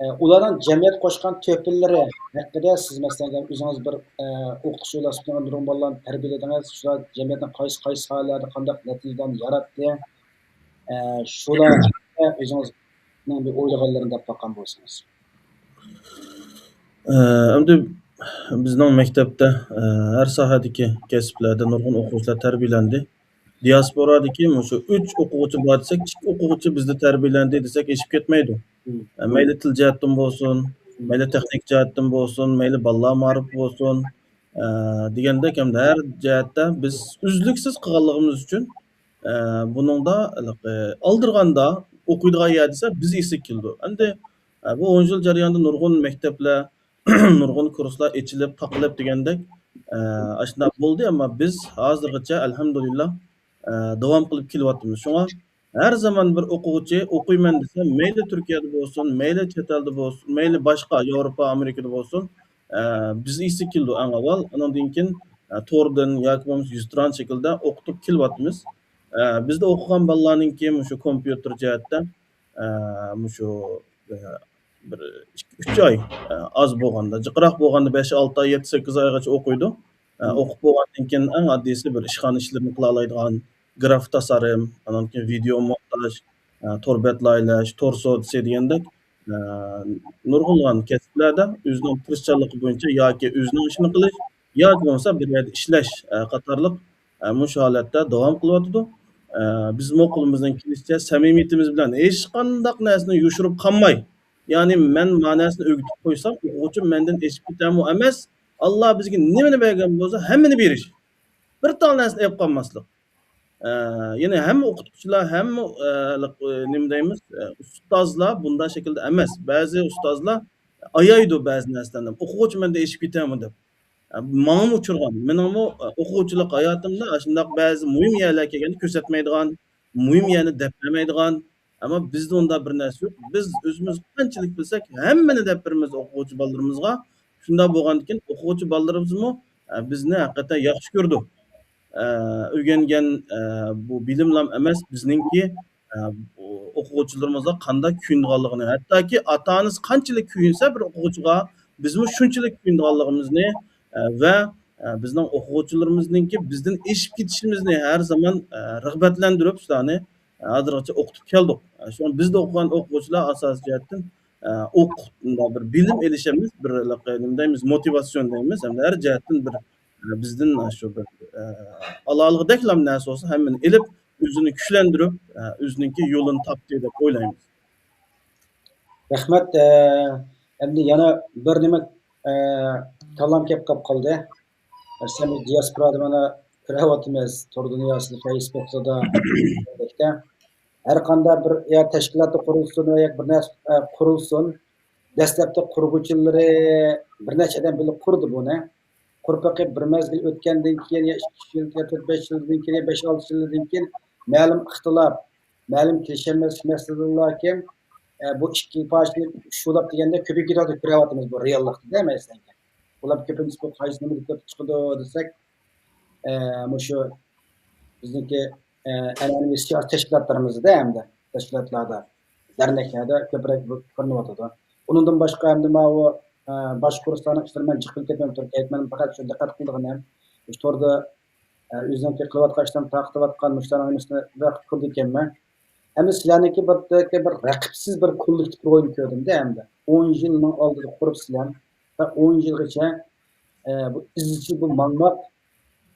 ئە، ئۇلارنىڭ جەمئىيەتكە قوشقان تۆھپىلىرى ھەققىدە سىز، مەسىلەن، ئۆزىڭىز بىر، ئە، ئوقۇتقۇچى بولۇپ نۇرغۇن بالىلارنى تەربىيەلىدىڭىز، شۇلار جەمئىيەتنىڭ قايسى، قايسى ساھەلەردە قانداق نەتىجىلەرنى ياراتتى، ئە، شۇلار ھەققىدە ئۆزىڭىزنىڭ بىر ئويلىغانلىرىنى دەپ باققان بولسىڭىز. ئەمدى بىزنىڭ مەكتەپتە، ئە، ھەر ساھەدىكى كەسىپلەردە نۇرغۇن ئوقۇغۇچىلار تەربىيەلەندى. دىياسپورادىكى مۇشۇ ئۈچ ئوقۇغۇچى بار دېسەك، ئىككى ئوقۇغۇچى بىزدە تەربىيەلەندى دېسەك ئېشىپ كەتمەيدۇ. مم. ئە، مەيلى تىل جەھەتتىن بولسۇن، مەيلى تېخنىك جەھەتتىن بولسۇن، مەيلى بالىلار مائارىپى بولسۇن، ئە، دېگەندەك ھەمدە ھەر جەھەتتە بىز ئۈزلۈكسىز قىلغانلىقىمىز ئۈچۈن، ئە، بۇنىڭدا، ئە، ئالدىرىغاندا ئوقۇيدىغان يەر دېسە بىز ئېسىگە كېلىدۇ. ئەمدى، ئە، بۇ ئون يىل جەريانىدا نۇرغۇن مەكتەپلەر، نۇرغۇن كۇرسلار ئېچىلىپ، تاقىلىپ دېگەندەك، ئە، ئاشۇنداق بولدى، ئەمما بىز ھازىرغىچە ئەلھەمدۇلىللا، ئە، داۋام قىلىپ كېلىۋاتىمىز. شۇڭا ھەر زامان بىر ئوقۇغۇچى ئوقۇيمەن دېسە، مەيلى تۈركىيەدە بولسۇن، مەيلى چەت ئەلدە بولسۇن، مەيلى باشقا ياۋروپا، ئامېرىكىدا بولسۇن، ئە، بىز ئېسىگە كېلىدۇ ئەڭ ئاۋۋال. ئۇنىڭدىن كېيىن، ئە، توردىن ياكى بولمىسا يۈزتۇرا شەكىلدە ئوقۇتۇپ كېلىۋاتىمىز. ئە، بىزدە ئوقۇغان بالىلارنىڭكى مۇشۇ كومپيۇتېر جەھەتتە، ئە، مۇشۇ، ئە، بىر ئىككى، ئۈچ ئاي، ئە، ئاز بولغاندا، جىقراق بولغاندا بەش، ئالتە ئاي، يەتتە، سەككىز ئايغىچە ئوقۇيدۇ. ئە، مم. ئوقۇپ بولغاندىن كېيىن ئەڭ ئاددىيسى بىر ئىشخانا ئىشلىرىنى قىلالايدىغان، گراف تاسارىم، ئانان كېيىن ۋىدېئو مونتاژ، ئە، تور بەت لايىھەلەش، تور سودىسى دېگەندەك، ئە، نۇرغۇنلىغان كەسىپلەردە ئۆزىنىڭ تىرىشچانلىقى بويىچە ياكى ئۆزىنىڭ ئىشىنى قىلىش، ياكى بولمىسا بىر يەردە ئىشلەش، ئە، قاتارلىق، ئە، مۇشۇ ھالەتتە داۋام قىلىۋاتىدۇ. ئە، بىزمۇ قولىمىزدىن كېلىشىچە سەمىمىيىتىمىز بىلەن ھېچقانداق نەرسىنى يوشۇرۇپ قالماي، يەنى مەن ما نەرسىنى ئۆگىتىپ قويسام، ئوقۇغۇچى مەندىن ئېشىپ كېتەرمۇ ئەمەس، ئاللا بىزگە نېمىنى بەرگەن بولسا، ھەممىنى بېرىش. بىر تال نەرسىنى ئېلىپ قالماسلىق. ئە، يەنى ھەممە ئوقۇتقۇچىلار، ھەممە، ئە، لىق-، ئە، نېمە دەيمىز، ئە، ئۇستازلار بۇنداق شەكىلدە ئەمەس. بەزى ئۇستازلار ئايايدۇ بەزى نەرسىلەرنى. ئوقۇغۇچى مەندىن ئېشىپ كېتەرمۇ دەپ. ئە، ماڭىمۇ ئۇچرىغان. مېنىڭمۇ، ئە، ئوقۇغۇچىلىق ھاياتىمدا ئاشۇنداق بەزى مۇھىم يەرلەرگە كەلگەندە كۆرسەتمەيدىغان، مۇھىم يەرنى دەپ بەرمەيدىغان. ئەمما بىزدە ئۇنداق بىر نەرسە يوق. بىز ئۆزىمىز قانچىلىك بىلسەك، ھەممىنى دەپ بېرىمىز ئوقۇغۇچى بالىلىرىمىزغا. شۇنداق بولغاندىكىن ئوقۇغۇچى بالىلىرىمىزمۇ، ئە، بىزنى ھەقىقەتەن ياخشى كۆرىدۇ. ئە، ئۆگەنگەن، ئە، بۇ بىلىملام ئەمەس بىزنىڭكى، ئە، بۇ ئوقۇغۇچىلىرىمىزغا قانداق كۆيۈنىدىغانلىقىنى، ھەتتاكى ئاتا-ئانىسى قانچىلىك كۆيۈنسە بىر ئوقۇغۇچىغا، بىزمۇ شۇنچىلىك كۆيۈنىدىغانلىقىمىزنى، ئە، ۋە، ئە، بىزنىڭ ئوقۇغۇچىلىرىمىزنىڭكى بىزدىن ئېشىپ كېتىشىمىزنى ھەر زامان، ئە، رىغبەتلەندۈرۈپ، شۇلارنى، ئە، ھازىرغىچە ئوقۇتۇپ كەلدۇق. ئە، شۇڭا بىزدە ئوقۇغان ئوقۇغۇچىلار ئاساسىي جەھەتتىن، ئە، ئوق-، مۇنداق بىر بىلىم ئېلىش ئەمەس، بىر، نېمە دەيمىز، موتىۋاتسىيون دەيمىز، ھەمدە ھەر جەھەتتىن بىر، ئە، بىزدىن شۇ بىر، ئە، ئالالىغۇدەكلا نەرسە بولسا، ھەممىنى ئېلىپ، ئۆزىنى كۈچلەندۈرۈپ، ئە، ئۆزىنىڭكى يولىنى تاپتى دەپ ئويلايمىز. رەھمەت. ئە، ئەمدى يەنە بىر نېمە، ئە، كاللام كەپ قاپ قالدى. سەن دىياسپورادا مانا كۆرۈۋاتىمىز، تور دۇنياسىدا، فەيسبۇكتا، ھەر قانداق بىر يا تەشكىلاتتا قۇرۇلسۇن ۋە يا بىر نەرسە، ئە، قۇرۇلسۇن، دەسلەپتە قۇرغۇچىلىرى بىر نەچچە ئادەم بىللە قۇردى بۇنى. قۇرۇپ بېقىپ بىر مەزگىل ئۆتكەندىن كېيىن يا ئىككى، ئۈچ يىل، يا تۆت، بەش يىلدىن كېيىن يا بەش، ئالتە يىلدىن كېيىن مەلۇم ئىختىلاپ، مەلۇم كېلىشەلمەس مەسىلىلەركەن، ئە، بۇ ئىككى پارچىنى شۇلاپ دېگەندە كۆپىيىپ كېتىۋاتىدۇ، كۆرۈۋاتىمىز بۇ رېئاللىقتا دە مەسىلەن. ئۇلار كۆپىنچىسى بۇ قايسى نېمىدە كۆپ چىقىدۇ دېسەك، ئە، مۇشۇ بىزنىڭكى، ئە، ئەنئەنىۋى سىياسىي تەشكىلاتلىرىمىزدا ھەمدە تەشكىلاتلاردا، دەرنەكلەردە كۆپرەك بۇ كۆرۈنۈۋاتىدۇ. ئۇنىڭدىن باشقا ھەمدە ماۋۇ، ئە، باشقۇرۇشلارنىڭ ئىشلىرى مەن جىق بىلىپ كەتمەيمەن، تۈركىي ھېكمەتنى پەقەت شۇ دىققەت قىلىدىغىنىم، مۇشۇ توردا، ئە، ئۆزىنىڭكى قىلىۋاتقان ئىشلىرىنى تارقىتىۋاتقان مۇشۇلارنىڭ ھەممىسىنى بىر كۆردى ئىكەنمەن. ئەمدى سىلەرنىڭكى بىر، بىر رەقىبسىز بىر كوللېكتىپ روھىنى كۆردۈم-دە ئەمدى. ئون يىلنىڭ ئالدىدا قۇرۇپسىلەر ۋە ئون يىلغىچە، ئە، بۇ ئىزچىل بۇ ماڭماق،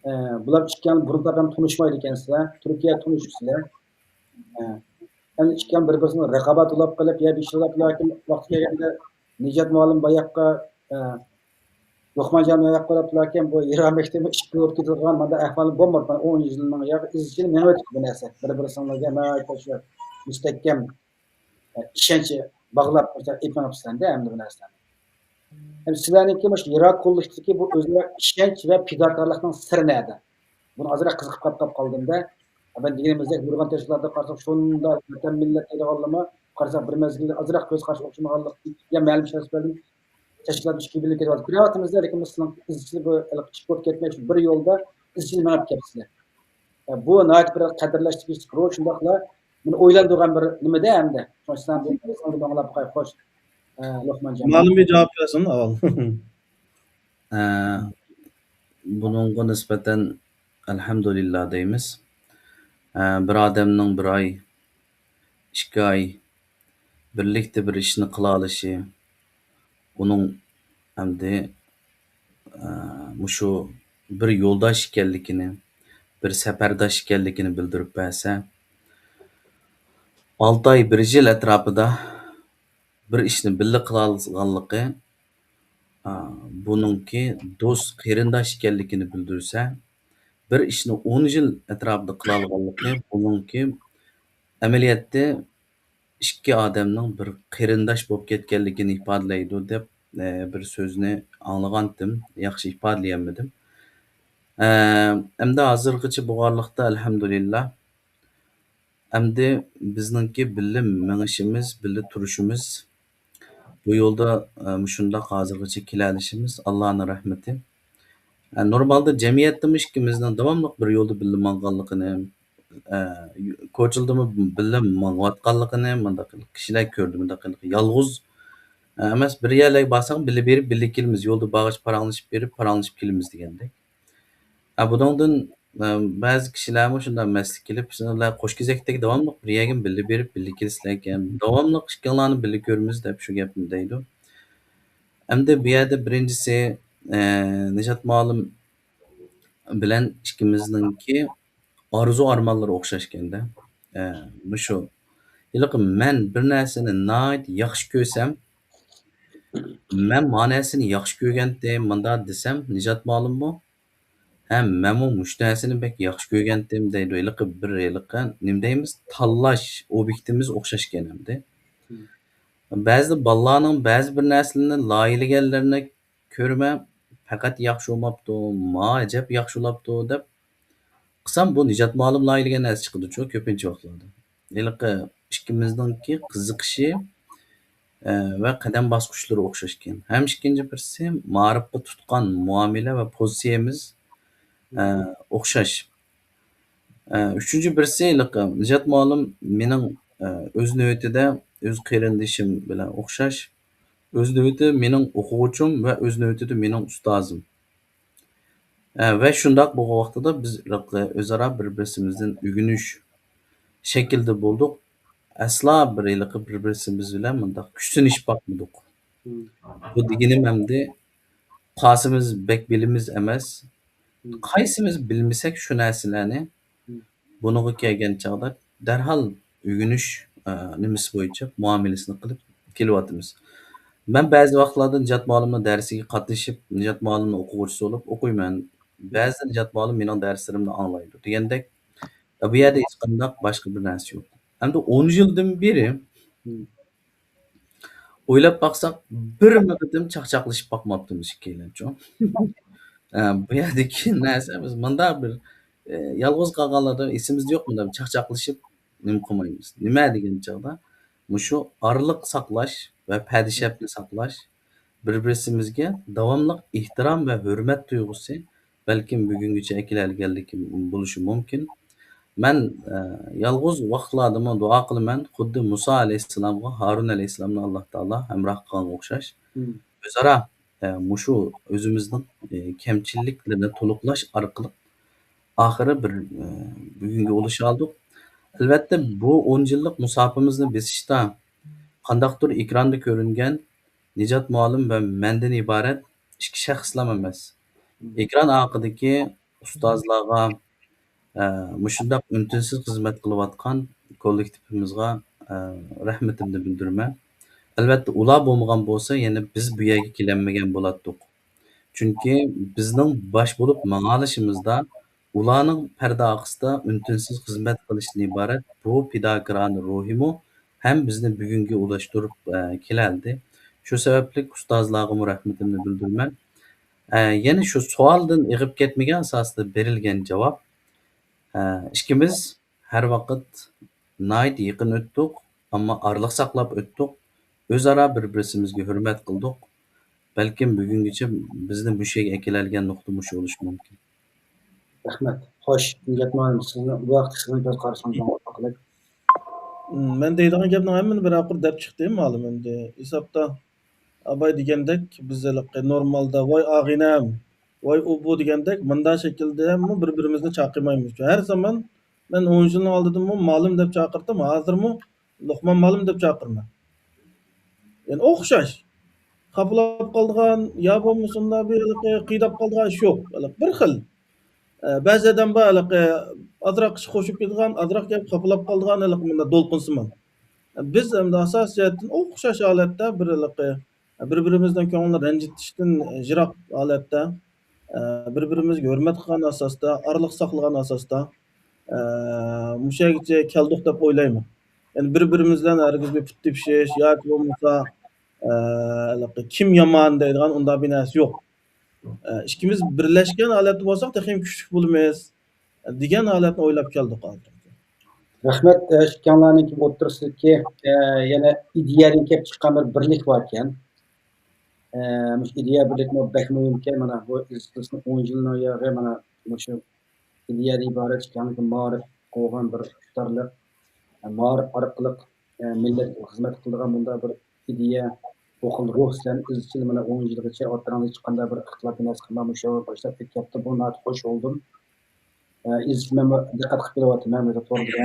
ئە، بۇلار ئىككىڭلار بۇرۇنقىدەك تونۇشمايدىكەنسىلەر، تۈركىيەدە تونۇشۇپسىلەر. ئە، ئەمدى ئىككىڭلار بىر-بىرسىنىڭ رىقابەت بولاپ قېلىپ، يا بىر ئىشلار ياكى ۋاقتى كەلگەندە نىجات مۇئەللىم باياققا، ئە، لوقمانجان مەۋەق قىلىپلاركەن، بۇ ئىران مەكتىۋى ئىككى بولۇپ كېتىدىغان مانداق ئەھۋال بولماپتۇ. ئون يىلنىڭ يا ئىزچىل مېڭىۋاتىدۇ بۇ نەرسە. بىر-بىرسىڭلارگە ناھايىتى شۇ مۇستەھكەم، ئە، ئىشەنچ باغلاپ ئېلىپ مېڭىپسىلەر-دە ئەمدى بۇ نەرسىلەرنى. ئەمدى سىلەرنىڭكى مۇشۇ يىراق كوللېكتىپتىكى بۇ ئۆزئارا ئىشەنچ ۋە پىداكارلىقنىڭ سىرى نەدە؟ بۇنى ئازراق قىزىقىپ قاپ، قاپ قالدىم-دە. مەن دېگىنىمىزدەك نۇرغۇن تەشكىلاتلاردا قارىساق، شۇنداق ۋەتەن، مىللەت دەيدىغانلارمۇ قارىساق، بىر مەزگىلدە ئازراق كۆز قارىشى ئوخشىمىغانلىقتىن يا مەلۇم شەخسلەردىن تەشكىلات ئىككى بىللە كېتىۋاتىدۇ. كۆرۈۋاتىمىز-دە، لېكىن بۇ سىلىڭ ئىزچىل بۇ ئىشقا ئۆتۈپ كەتمەي، شۇ بىر يولدا ئىزچىل مېڭىپ كەپسىلەر. بۇ ناھايىتى بىر قەدىرلەش تېگىشلىك روھ، شۇنداقلا مېنى ئويلاندۇرغان بىر نېمە-دە ئەمدى. شۇڭا سىلەر بۇ ماڭىلاپ باقاي، خوش. ئە، لوقمانجان. مالىم بىر جاۋاب بەرسۇن، ئاۋۋال. ئە، بۇنىڭغا نىسبەتەن ئەلھەمدۇلىللا دەيمىز. ئە، بىر ئادەمنىڭ بىر ئاي، ئىككى ئاي بىرلىكتە بىر ئىشنى قىلالىشى، ئۇنىڭ ئەمدى، ئە، مۇشۇ بىر يولداش ئىكەنلىكىنى، بىر سەپەرداش ئىكەنلىكىنى بىلدۈرۈپ بەرسە، ئالتە ئاي، بىر يىل ئەتراپىدا بىر ئىشنى بىللە قىلالىغانلىقى، ئا، بۇنىڭكى دوست، قېرىنداش ئىكەنلىكىنى بىلدۈرسە، بىر ئىشنى ئون يىل ئەتراپىدا قىلالىغانلىقى، بۇنىڭكى ئەمەلىيەتتە ئىككى ئادەمنىڭ بىر قېرىنداش بولۇپ كەتكەنلىكىنى ئىپادىلەيدۇ دەپ، ئە، بىر سۆزنى ئاڭلىغانتىم، ياخشى ئىپادىلىيەلمىدىم. ئە، ئەمدى ھازىرغىچە بولغانلىقتا، ئەلھەمدۇلىللا، ئەمدى بىزنىڭكى بىللە مېڭىشىمىز، بىللە تۇرۇشىمىز، بۇ يولدا، ئە، مۇشۇنداق ھازىرغىچە كېلەلىشىمىز ئاللانىڭ رەھمىتى. ئە، نورمالدا جەمئىيەتتىمۇ ئىككىمىزنىڭ داۋاملىق بىر يولدا بىللە ماڭغانلىقىنى، ئە، كوچىلىدىمۇ بىللە ماڭىۋاتقانلىقىنى، مۇنداق كىشىلەر كۆردى، مۇنداق يالغۇز، ئە، ئەمەس، بىر يەرلەرگە بارساق بىللە بېرىپ، بىللە كېلىمىز، يولدا بارغىچە پاراڭلىشىپ بېرىپ، پاراڭلىشىپ كېلىمىز دېگەندەك. ئە، بۇنىڭدىن، ئە، بەزى كىشىلەرمۇ شۇنداق مەستە كېلىپ، سىلەر قوش كېزەكتەك داۋاملىق بىر يەرگىمۇ بىللە بېرىپ، بىللە كېلىسىلەركەن، داۋاملىق ئىككىڭلارنى بىللە كۆرىمىز دەپ شۇ گەپنى دەيدۇ. ئەمدى بۇ يەردە بىرىنچىسى، ئە، نىجات مۇئەللىم بىلەن ئىككىمىزنىڭكى ئارزۇ ئارمانلىرى ئوخشاشكەندە. ئە، مۇشۇ ھېلىقى مەن بىر نەرسىنى ناھايىتى ياخشى كۆرسەم، مەن ما نەرسىنى ياخشى كۆرگەنتىم، مۇنداق دېسەم، نىجات مۇئەللىممۇ، ھە، مەنمۇ مۇشۇ نەرسىنى بەك ياخشى كۆرگەنتىم دەيدۇ. ھېلىقى بىر، ھېلىقى نېمە دەيمىز، تاللاش ئوبيېكتىمىز ئوخشاشكەن ئەمدى. بەزىدە بالىلارنىڭ بەزى بىر نەرسىلىرىنى لايىھەلىگەنلىرىنى كۆرىمەن، پەقەت ياخشى بولماپتۇ، ما ئەجەب ياخشى بولۇپتۇ دەپ قىلسام، بۇ نىجات مۇئەللىم لايىھەلىگەن نەرسە چىقىدۇچۇ كۆپىنچە ۋاقىتلاردا. ھېلىقى ئىككىمىزنىڭكى قىزىقىشى، ئە، ۋە قەدەم باسقۇچلىرى ئوخشاشكەن. ھەم ئىككىنچى بىرسى، مائارىپقا تۇتقان مۇئامىلە ۋە پوزىتسىيەمىز، ئە، ئوخشاش. ئە، ئۈچىنچى بىرسى، ھېلىقى نىجات مۇئەللىم مېنىڭ، ئە، ئۆز نۆۋىتىدە ئۆز قېرىندىشىم بىلەن ئوخشاش. ئۆز نۆۋىتىدە مېنىڭ ئوقۇغۇچىم ۋە ئۆز نۆۋىتىدە مېنىڭ ئۇستازىم. ئە، ۋە شۇنداق بولغان ۋاقتىدا بىز ھېلىقى ئۆزئارا بىر-بىرسىمىزدىن ئۆگىنىش شەكلىدە بولدۇق. ئەسلا بىر ھېلىقى بىر-بىرسىمىز بىلەن مۇنداق كۈچسىنىشىپ باقمىدۇق. بۇ دېگىنىم ئەمدى قايسىمىز بەك بىلىمىز ئەمەس. قايسىمىز بىلمىسەك شۇ نەرسىلەرنى، بۇنىڭغا كەلگەن چاغدا دەرھال ئۆگىنىش، ئە، نېمىسى بويىچە مۇئامىلىسىنى قىلىپ كېلىۋاتىمىز. مەن بەزى ۋاقىتلاردا نىجات مۇئەللىمنىڭ دەرسىگە قاتنىشىپ، نىجات مۇئەللىمنىڭ ئوقۇغۇچىسى بولۇپ ئوقۇيمەن. بەزىدە نىجات مۇئەللىم مېنىڭ دەرسلىرىمنى ئاڭلايدۇ دېگەندەك، بۇ يەردە ھېچقانداق باشقا بىر نەرسە يوق. ئەمدى ئون يىلدىن بېرى ئويلاپ باقساق، بىرمۇ قېتىم چاقچاقلىشىپ باقماپتىمىز ئىككىيلەنچۇ. ئە، بۇ يەردىكى نەرسە، بىز مۇنداق بىر، ئە، يالغۇز قالغانلاردا ئېسىمىزدە يوق، مۇنداق بىر چاقچاقلىشىپ نېمە قىلمايمىز. نېمە دېگەن چاغدا، مۇشۇ ئارىلىق ساقلاش ۋە پەردىشەپنى ساقلاش، بىر-بىرسىمىزگە داۋاملىق ئېھتىرام ۋە ھۆرمەت تۇيغۇسى بەلكىم بۈگۈنگىچە ئەكېلەلىگەنلىكى بولۇشى مۇمكىن. مەن، ئە، يالغۇز ۋاقىتلاردىمۇ دۇئا قىلىمەن، خۇددى مۇسا ئەلەيھىسسالامغا، ھارۇن ئەلەيھىسسالامنى ئاللاھ تائالا ھەمراھ قىلغانغا ئوخشاش. ئۆزئارا، ئە، مۇشۇ ئۆزىمىزنىڭ، ئە، كەمچىلىكلىرىنى تولۇقلاش ئارقىلىق ئاخىرى بىر، ئە، بۈگۈنگە ئۇلىشالدۇق. ئەلۋەتتە، بۇ ئون يىللىق مۇساپىمىزنى بېسىشتا قانداقتۇر ئېكراندا كۆرۈنگەن نىجات مۇئەللىم ۋە مەندىن ئىبارەت ئىككى شەخسلام ئەمەس. ئېكران ئارقىدىكى ئۇستازلارغا، ئە، مۇشۇنداق ئۈن-تىنسىز خىزمەت قىلىۋاتقان كوللېكتىپىمىزغا، ئە، رەھمىتىمنى بىلدۈرىمەن. ئەلۋەتتە، ئۇلار بولمىغان بولسا، يەنە بىز بۇ يەرگە كېلەلمىگەن بولاتتۇق. چۈنكى بىزنىڭ باش بولۇپ ماڭالىشىمىزدا، ئۇلارنىڭ پەردە ئارقىسىدا ئۈن-تىنسىز خىزمەت قىلىشتىن ئىبارەت بۇ پىداكارانە روھىمۇ ھەم بىزنى بۈگۈنگە ئۇلاشتۇرۇپ، ئە، كېلەلدى. شۇ سەۋەبلىك ئۇستازلارغىمۇ رەھمىتىمنى بىلدۈرىمەن. ئە، يەنە شۇ سوئالدىن ئېغىپ كەتمىگەن ئاساستا بېرىلگەن جاۋاب، ئە، ئىككىمىز ھەر ۋاقىت ناھايىتى يېقىن ئۆتتۇق، ئەمما ئارىلىق ساقلاپ ئۆتتۇق. ئۆزئارا بىر-بىرسىمىزگە ھۆرمەت قىلدۇق. بەلكىم بۈگۈنگىچە بىزنى مۇشۇ يەرگە ئەكېلەلىگەن نۇقتا مۇشۇ بولۇشى مۇمكىن. رەھمەت. خوش، نىجات مۇئەللىم، سىزنىڭ بۇ ھەقتە سىزنىڭ كۆز قارىشىڭىزنى ئوتتۇرىغا قوياي. مەن دەيدىغان گەپنىڭ ھەممىنى بىرەر قۇر دەپ چىقتى مۇئەللىم ئەمدى. ھېسابتا ئاباي دېگەندەك، بىز ھېلىقى نورمالدا، ۋاي ئاغىنەم، ۋاي ئۇ بۇ دېگەندەك، مۇنداق شەكىلدىمۇ بىر-بىرىمىزنى چاقىرمايمىز. ھەر زامان مەن ئون يىلنىڭ ئالدىدىمۇ مۇئەللىم دەپ چاقىرتتىم، ھازىرمۇ لوقمان مۇئەللىم دەپ چاقىرىمەن. يەنى ئوخشاش. خاپىلاپ قالىدىغان، يا بولمىسا بىر ھېلىقى قىيناپ قالىدىغان ئىش يوق. ھېلىقى بىر خىل. ئە، بەزى ئادەم بار، ھېلىقى ئازراق ئىش قوشۇپ كېتىدىغان، ئازراق گەپ خاپىلاپ قالىدىغان، ھېلىقى مۇنداق دولقۇنسىمان. بىز ئەمدى ئاساسىي جەھەتتىن ئوخشاش ھالەتتە بىر ھېلىقى، بىر-بىرىمىزنىڭ كۆڭلىنى رەنجىتىشتىن يىراق ھالەتتە، ئە، بىر-بىرىمىزگە ھۆرمەت قىلغان ئاساستا، ئارىلىق ساقلىغان ئاساستا، ئە، مۇشۇ يەرگىچە كەلدۇق دەپ ئويلايمەن. يەنى بىر-بىرىمىز بىلەن ھەرگىزمۇ پۇت تېپىشىش ياكى بولمىسا، ئە، ھېلىقى كىم يامان دەيدىغان ئۇنداق بىر نەرسە يوق. ئە، ئىككىمىز بىرلەشكەن ھالەتتە بولساق تېخىمۇ كۈچلۈك بولىمىز، دېگەن ھالەتنى ئويلاپ كەلدۇق ھازىر. رەھمەت، ئە، ئىككىڭلارنىڭكى ئوتتۇرىسىدىكى، ئە، يەنە ئىدىيەدىن كېلىپ چىققان بىر بىرلىك باركەن. ئە، مۇشۇ ئىدىيە بىرلىكمۇ بەكمۇ مۇھىمكەن. مانا بۇ ئىزچىللىقنىڭ ئون يىلىنىڭ يېرى، مانا مۇشۇ ئىدىيەدىن ئىبارەت ئىككىڭلارنىڭكى مائارىپ قوغان بىر ئىقتىدارلىق، ئە، مائارىپ ئارقىلىق، ئە، مىللەتكە خىزمەت قىلىدىغان بۇنداق بىر ئىدىيە، بۇ خىل روھ سىلەرنى ئىزچىل مانا ئون يىلغىچە ئوتتۇرىڭىزدا ھېچقانداق بىر ئىختىلاپ نەرسە قىلماي مۇشۇ باشلاپ كېتىپتۇ. بۇ ناھايىتى خوش بولدۇم. ئە، ئىزچىل مەنمۇ دىققەت قىلىپ كېلىۋاتىمەن، مۇشۇ توردا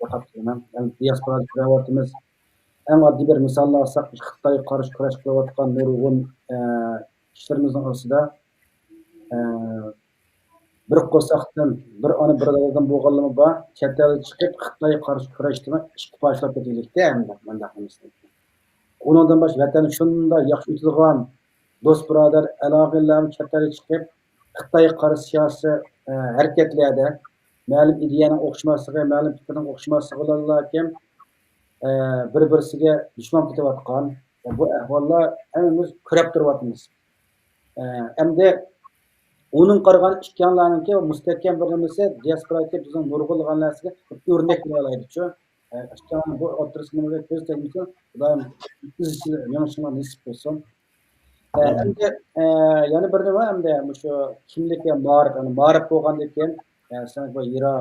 دىققەت قىلىمەن. ئەمدى دىياسپورادا كۆرۈۋاتىمىز. ئەڭ ئاددىي بىر مىسالنى ئالساق، خىتايغا قارشى كۈرەش قىلىۋاتقان نۇرغۇن، ئە، كىشىلىرىمىزنىڭ ئارىسىدا، ئە، بىر قورساقتىن، بىر ئانا، بىر دادىدىن بولغانلىرىمۇ بار. چەت ئەلگە چىقىپ، خىتايغا قارشى كۈرەشتىمۇ ئىككى پارچىلاپ كېتىلىكتە، ئەمدى مۇنداق ئەمەس. ئۇنىڭدىن باشقا ۋەتەندە شۇنداق ياخشى ئۆتىدىغان دوست بۇرادەر ئالاقىدارلار چەت ئەلگە چىقىپ، خىتايغا قارشى سىياسىي، ئە، ھەرىكەتلەردە مەلۇم ئىدىيەنىڭ ئوخشىماسلىقى، مەلۇم پىكىرنىڭ ئوخشىماسلىقى بىلەنلا كىم، ئە، بىر-بىرسىگە دۈشمەن كېتىۋاتقان بۇ ئەھۋاللار ھەممىمىز كۆرۈپ تۇرۇۋاتىمىز. ئە، ئەمدى ئۇنىڭ قارىغان ئىككىڭلارنىڭكى مۇستەھكەم بىر نېمىسى، دىياسپورادىكى بىزنىڭ نۇرغۇنلىغان نەرسىگە ئۆرنەك بولالايدىچۇ. ئە، ئىككىڭلارنىڭ بۇ ئوتتۇرىسىنىڭ كۆز تەگمىسۇن، خۇدايىم ئىزچىل مېڭىشىڭلار نېسىپ قىلسۇن. ئە، ئامىن. ئەمدى، ئە، يەنە بىر نېمە، ئەمدى مۇشۇ كىملىك ۋە مائارىپ، يەنى مائارىپ بولغاندىن كېيىن، ئە، سەن بۇ ھىرا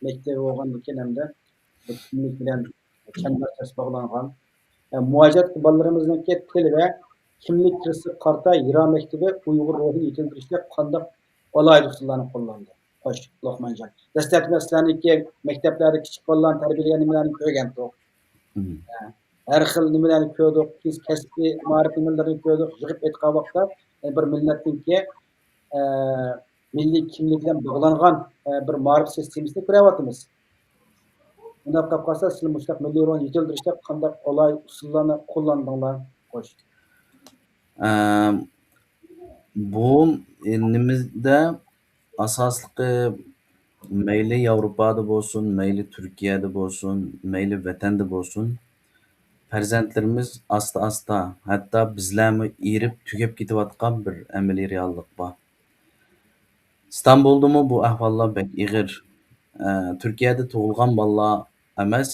مەكتىپى بولغاندىن كېيىن ئەمدى بۇ كىملىك بىلەن چەمبەرچاس باغلانغان. ئە، مۇھاجىرەتتىكى بالىلىرىمىزنىڭكى تىل ۋە كىملىك كىرىزىسىگە قارىتا ھىرا مەكتىپى ئۇيغۇر روھىنى يېتىلدۈرۈشتە قانداق ئالاھىدە ئۇسۇللارنى قوللاندى؟ خوش، لوقمانجان. دەسلەپتە سىلەرنىڭكى مەكتەپلەردە كىچىك بالىلارنى تەربىيەلىگەن نېمىلەرنى كۆرگەنتۇق. مم. ھە. ھەر خىل نېمىلەرنى كۆردۇق. كېيىن كەسپىي مائارىپ نېمىلىرىنى كۆردۇق. يىغىپ ئېيتقان ۋاقىتتا، يەنى بىر مىللەتنىڭكى، ئە، مىللىي كىملىكى بىلەن باغلانغان، ئە، بىر مائارىپ سىستېمىسىنى كۆرۈۋاتىمىز. ئۇنداق قىلىپ قالسا، سىلەر مۇشۇنداق مىللىي روھنى يېتىلدۈرۈشتە قانداق ئالاھىدە ئۇسۇللارنى قوللاندىڭلار؟ خوش. ئەم، بۇ نېمىدە ئاساسلىقى مەيلى ياۋروپادا بولسۇن، مەيلى تۈركىيەدە بولسۇن، مەيلى ۋەتەندە بولسۇن، پەرزەنتلىرىمىز ئاستا-ئاستا، ھەتتا بىزلەرمۇ ئېرىپ تۈگەپ كېتىۋاتقان بىر ئەمەلىي رېئاللىق بار. ئىستانبۇلدىمۇ بۇ ئەھۋاللار بەك ئېغىر. ئە، تۈركىيەدە تۇغۇلغان بالىلار ئەمەس،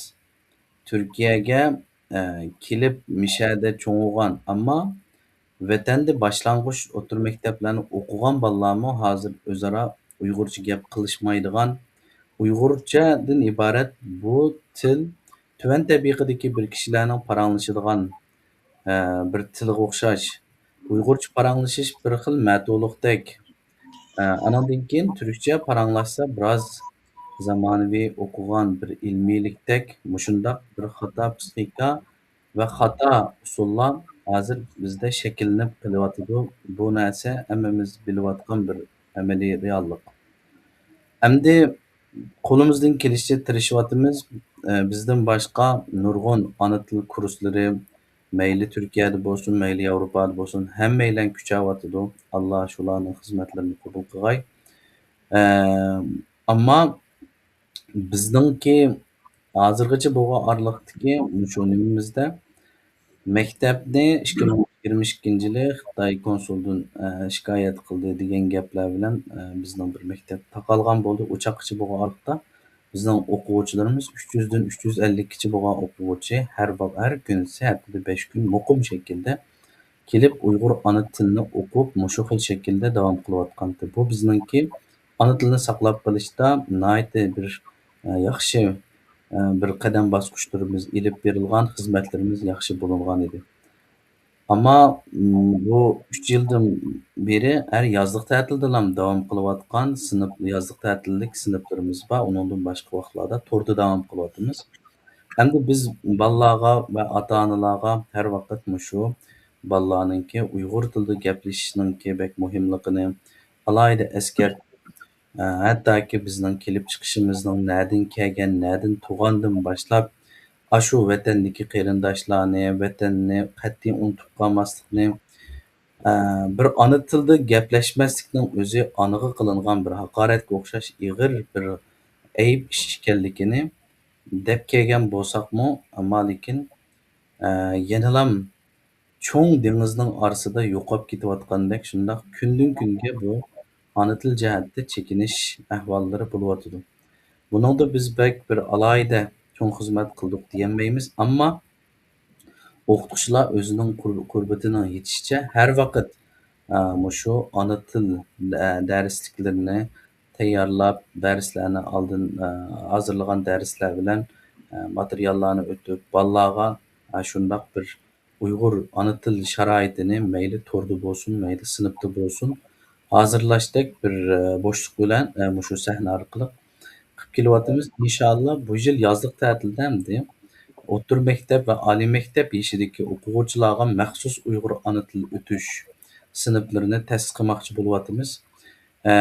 تۈركىيەگە، ئە، كېلىپ مىشەدە چوڭىغان، ئەمما ۋەتەندە باشلانغۇچ ئوتتۇرا مەكتەپلەرنى ئوقۇغان بالىلارمۇ ھازىر ئۆزئارا ئۇيغۇرچە گەپ قىلىشمايدىغان، ئۇيغۇرچەدىن ئىبارەت بۇ تىل تۆۋەن تەبىقىدىكى بىر كىشىلەرنىڭ پاراڭلىشىدىغان، ئە، بىر تىلىغا ئوخشاش. ئۇيغۇرچە پاراڭلىشىش بىر خىل مەتۇلۇقتەك. ئە، ئانىڭدىن كېيىن تۈركچە پاراڭلاشسا بىراز زامانىۋى ئوقۇغان بىر ئىلمىيلىكتەك مۇشۇنداق بىر خاتا پسىخىكا ۋە خاتا ئۇسۇللار ھازىر بىزدە شەكىللىنىپ قېلىۋاتىدۇ. بۇ نەرسە ھەممىمىز بىلىۋاتقان بىر ئەمەلىي رېئاللىق. ئەمدى قولىمىزدىن كېلىشىچە تىرىشىۋاتىمىز. ئە، بىزدىن باشقا نۇرغۇن ئانا تىل كۇرسلىرى، مەيلى تۈركىيەدە بولسۇن، مەيلى ياۋروپادا بولسۇن، ھەممەيلەن كۈچەۋاتىدۇ. ئاللا شۇلارنىڭ خىزمەتلىرىنى قوبۇل قىلغاي. ئە، ئەمما بىزنىڭكى ھازىرغىچە بولغان ئارىلىقتىكى مۇشۇ نېمىمىزدە مەكتەپنى ئىككى مىڭ يىگىرمە ئىككىنچى يىلى خىتاي كونسۇلىدىن، ئە، شىكايەت قىلدى دېگەن گەپلەر بىلەن، ئە، بىزنىڭ بىر مەكتەپ تاقالغان بولدى. ئۇ چاغقىچە بولغان ئارىلىقتا بىزنىڭ ئوقۇغۇچىلىرىمىز ئۈچ يۈزدىن ئۈچ يۈز ئەللىككىچە بولغان ئوقۇغۇچى ھەر ۋاق-، ھەر كۈنى ھەپتىدە بەش كۈن مۇقىم شەكىلدە كېلىپ، ئۇيغۇر ئانا تىلىنى ئوقۇپ، مۇشۇ خىل شەكىلدە داۋام قىلىۋاتقانتى. بۇ بىزنىڭكى ئانا تىلنى ساقلاپ قېلىشتا ناھايىتى بىر، ئە، ياخشى، ئە، بىر قەدەم باسقۇچلىرىمىز ئېلىپ بېرىلغان، خىزمەتلىرىمىز ياخشى بولۇنغان ئىدى. ئەمما، م، بۇ ئۈچ يىلدىن بېرى ھەر يازلىق تەتىلدىلا داۋام قىلىۋاتقان سىنىپ، يازلىق تەتىللىك سىنىپلىرىمىز بار. ئۇنىڭدىن باشقا ۋاقىتلاردا توردا داۋام قىلىۋاتىمىز. ئەمدى بىز بالىلارغا ۋە ئاتا-ئانىلارغا ھەر ۋاقىت مۇشۇ بالىلارنىڭكى ئۇيغۇر تىلىدا گەپلىشىشنىڭكى بەك مۇھىملىقىنى ئالاھىدە ئەسكەرتىپ، ئە، ھەتتاكى بىزنىڭ كېلىپ چىقىشىمىزنىڭ نەدىن كەلگەن، نەدىن تۇغاندىن باشلاپ، ئاشۇ ۋەتەندىكى قېرىنداشلارنى، ۋەتەننى قەتئىي ئۇنتۇپ قالماسلىقنى، ئە، بىر ئانا تىلدا گەپلەشمەسلىكنىڭ ئۆزى ئانىغا قىلىنغان بىر ھاقارەتكە ئوخشاش ئېغىر بىر ئەيىب ئىش ئىكەنلىكىنى دەپ كەلگەن بولساقمۇ، ئەمما لېكىن، ئە، يەنىلام چوڭ دېڭىزنىڭ ئارىسىدا يوقاپ كېتىۋاتقاندەك، شۇنداق كۈندىن-كۈنگە بۇ ئانا تىل جەھەتتە چېكىنىش ئەھۋاللىرى بولۇۋاتىدۇ. بۇنىڭدا بىز بەك بىر ئالاھىدە چوڭ خىزمەت قىلدۇق دېيەلمەيمىز، ئەمما ئوقۇتقۇچىلار ئۆزىنىڭ قۇر-، قۇربىتىنىڭ يېتىشىچە ھەر ۋاقىت، ئە، مۇشۇ ئانا تىل، ئە، دەرسلىكلىرىنى تەييارلاپ، دەرسلەرنى ئالدىن، ئە، ھازىرلىغان دەرسلەر بىلەن، ئە، ماتېرىياللارنى ئۆتۈپ، بالىلارغا، ئە، شۇنداق بىر ئۇيغۇر ئانا تىل شارائىتىنى مەيلى توردا بولسۇن، مەيلى سىنىپتا بولسۇن، ھازىرلاشتەك بىر، ئە، بوشلۇق بىلەن، ئە، مۇشۇ سەھنە ئارقىلىق قىلىپ كېلىۋاتىمىز. ئىنشاللا، بۇ يىل يازلىق تەتىلدە ئەمدى ئوتتۇرا مەكتەپ ۋە ئالىي مەكتەپ يېشىدىكى ئوقۇغۇچىلارغا مەخسۇس ئۇيغۇر ئانا تىل ئۆتۈش سىنىپلىرىنى تەسىس قىلماقچى بولۇۋاتىمىز. ئە،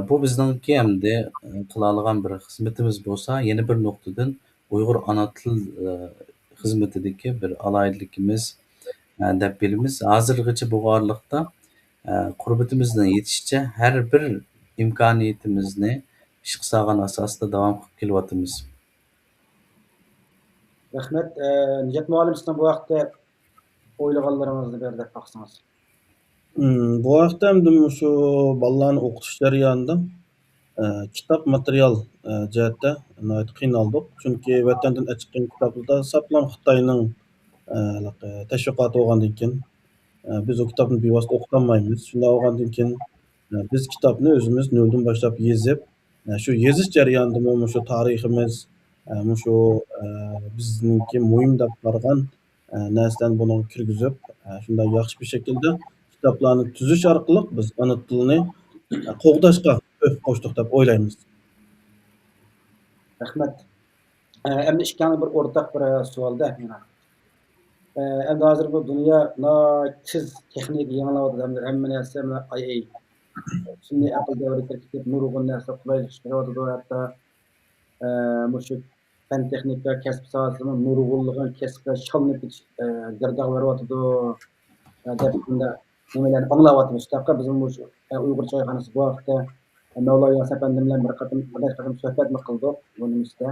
بۇ بىزنىڭكى ئەمدى، ئە، قىلالىغان بىر خىزمىتىمىز بولسا، يەنە بىر نۇقتىدىن ئۇيغۇر ئانا تىل، ئە، خىزمىتىدىكى بىر ئالاھىدىلىكىمىز، ئە، دەپ بىلىمىز. ھازىرغىچە بولغانلىقتا، ئە، قۇربىتىمىزنىڭ يېتىشىچە ھەر بىر ئىمكانىيىتىمىزنى ئىشقا سالغان ئاساستا داۋام قىلىپ كېلىۋاتىمىز. رەھمەت. ئە، نىجات مۇئەللىم، سىزنىڭ بۇ ھەقتە ئويلىغانلىرىڭىزنى بىر دەپ باقسىڭىز. مم، بۇ ھەقتە ئەمدى مۇشۇ بالىلارنى ئوقۇتۇش جەريانىدا، ئە، كىتاب ماتېرىيال، ئە، جەھەتتە ناھايىتى قىينالدۇق. چۈنكى ۋەتەندىن ئەكەپ كىتابلاردا ساپلام خىتاينىڭ، ئە، تەشۋىقاتى بولغاندىن كېيىن، ئە، بىز ئۇ كىتابنى بىۋاسىتە ئوقۇتالمايمىز. شۇنداق بولغاندىن كېيىن، ئە، بىز كىتابنى ئۆزىمىز نۆلدىن باشلاپ يېزىپ، ئە، شۇ يېزىش جەريانىدىمۇ مۇشۇ تارىخىمىز، ئە، مۇشۇ، ئە، بىزنىڭكى مۇھىم دەپ قارىغان، ئە، نەرسىلەرنى بۇنىڭغا كىرگۈزۈپ، ئە، شۇنداق ياخشى بىر شەكىلدە كىتابلارنى تۈزۈش ئارقىلىق بىز ئانا تىلنى، ئە، قوغداشقا تۆھپە قوشتۇق دەپ ئويلايمىز. رەھمەت. ئە، ئەمدى ئىككىڭلار بىر ئورتاق بىر، ئە، سوئالدا مانا. ئە، ئەمدى ھازىر بۇ دۇنيا ناھايىتى تېز تېخنىكا يېڭىلاۋاتىدۇ، ھەمدە ھەممە نەرسە مانا ئاي ئاي سۈنئىي ئەقىل دەۋرىگە كىرىپ كېتىپ، نۇرغۇن نەرسە قولايلىقلىشىپ كېلىۋاتىدۇ. ھەتتا، ئە، مۇشۇ پەن تېخنىكا كەسىپ ساھەسىدىمۇ نۇرغۇنلىغان كەسىپلەر شاللىنىپ كېتىش، ئە، گىردىغا بېرىۋاتىدۇ، ئە، دەپ بۇنداق نېمىلەرنى ئاڭلاۋاتىمىز. شۇنداققا بىزمۇ مۇشۇ، ئە، ئۇيغۇر چايخانىسى بۇ ھەقتە مەۋلا ياس ئەپەندىم بىلەن بىر قېتىم، بىر قېتىم سۆھبەتمۇ قىلدۇق بۇ نېمىسىدە.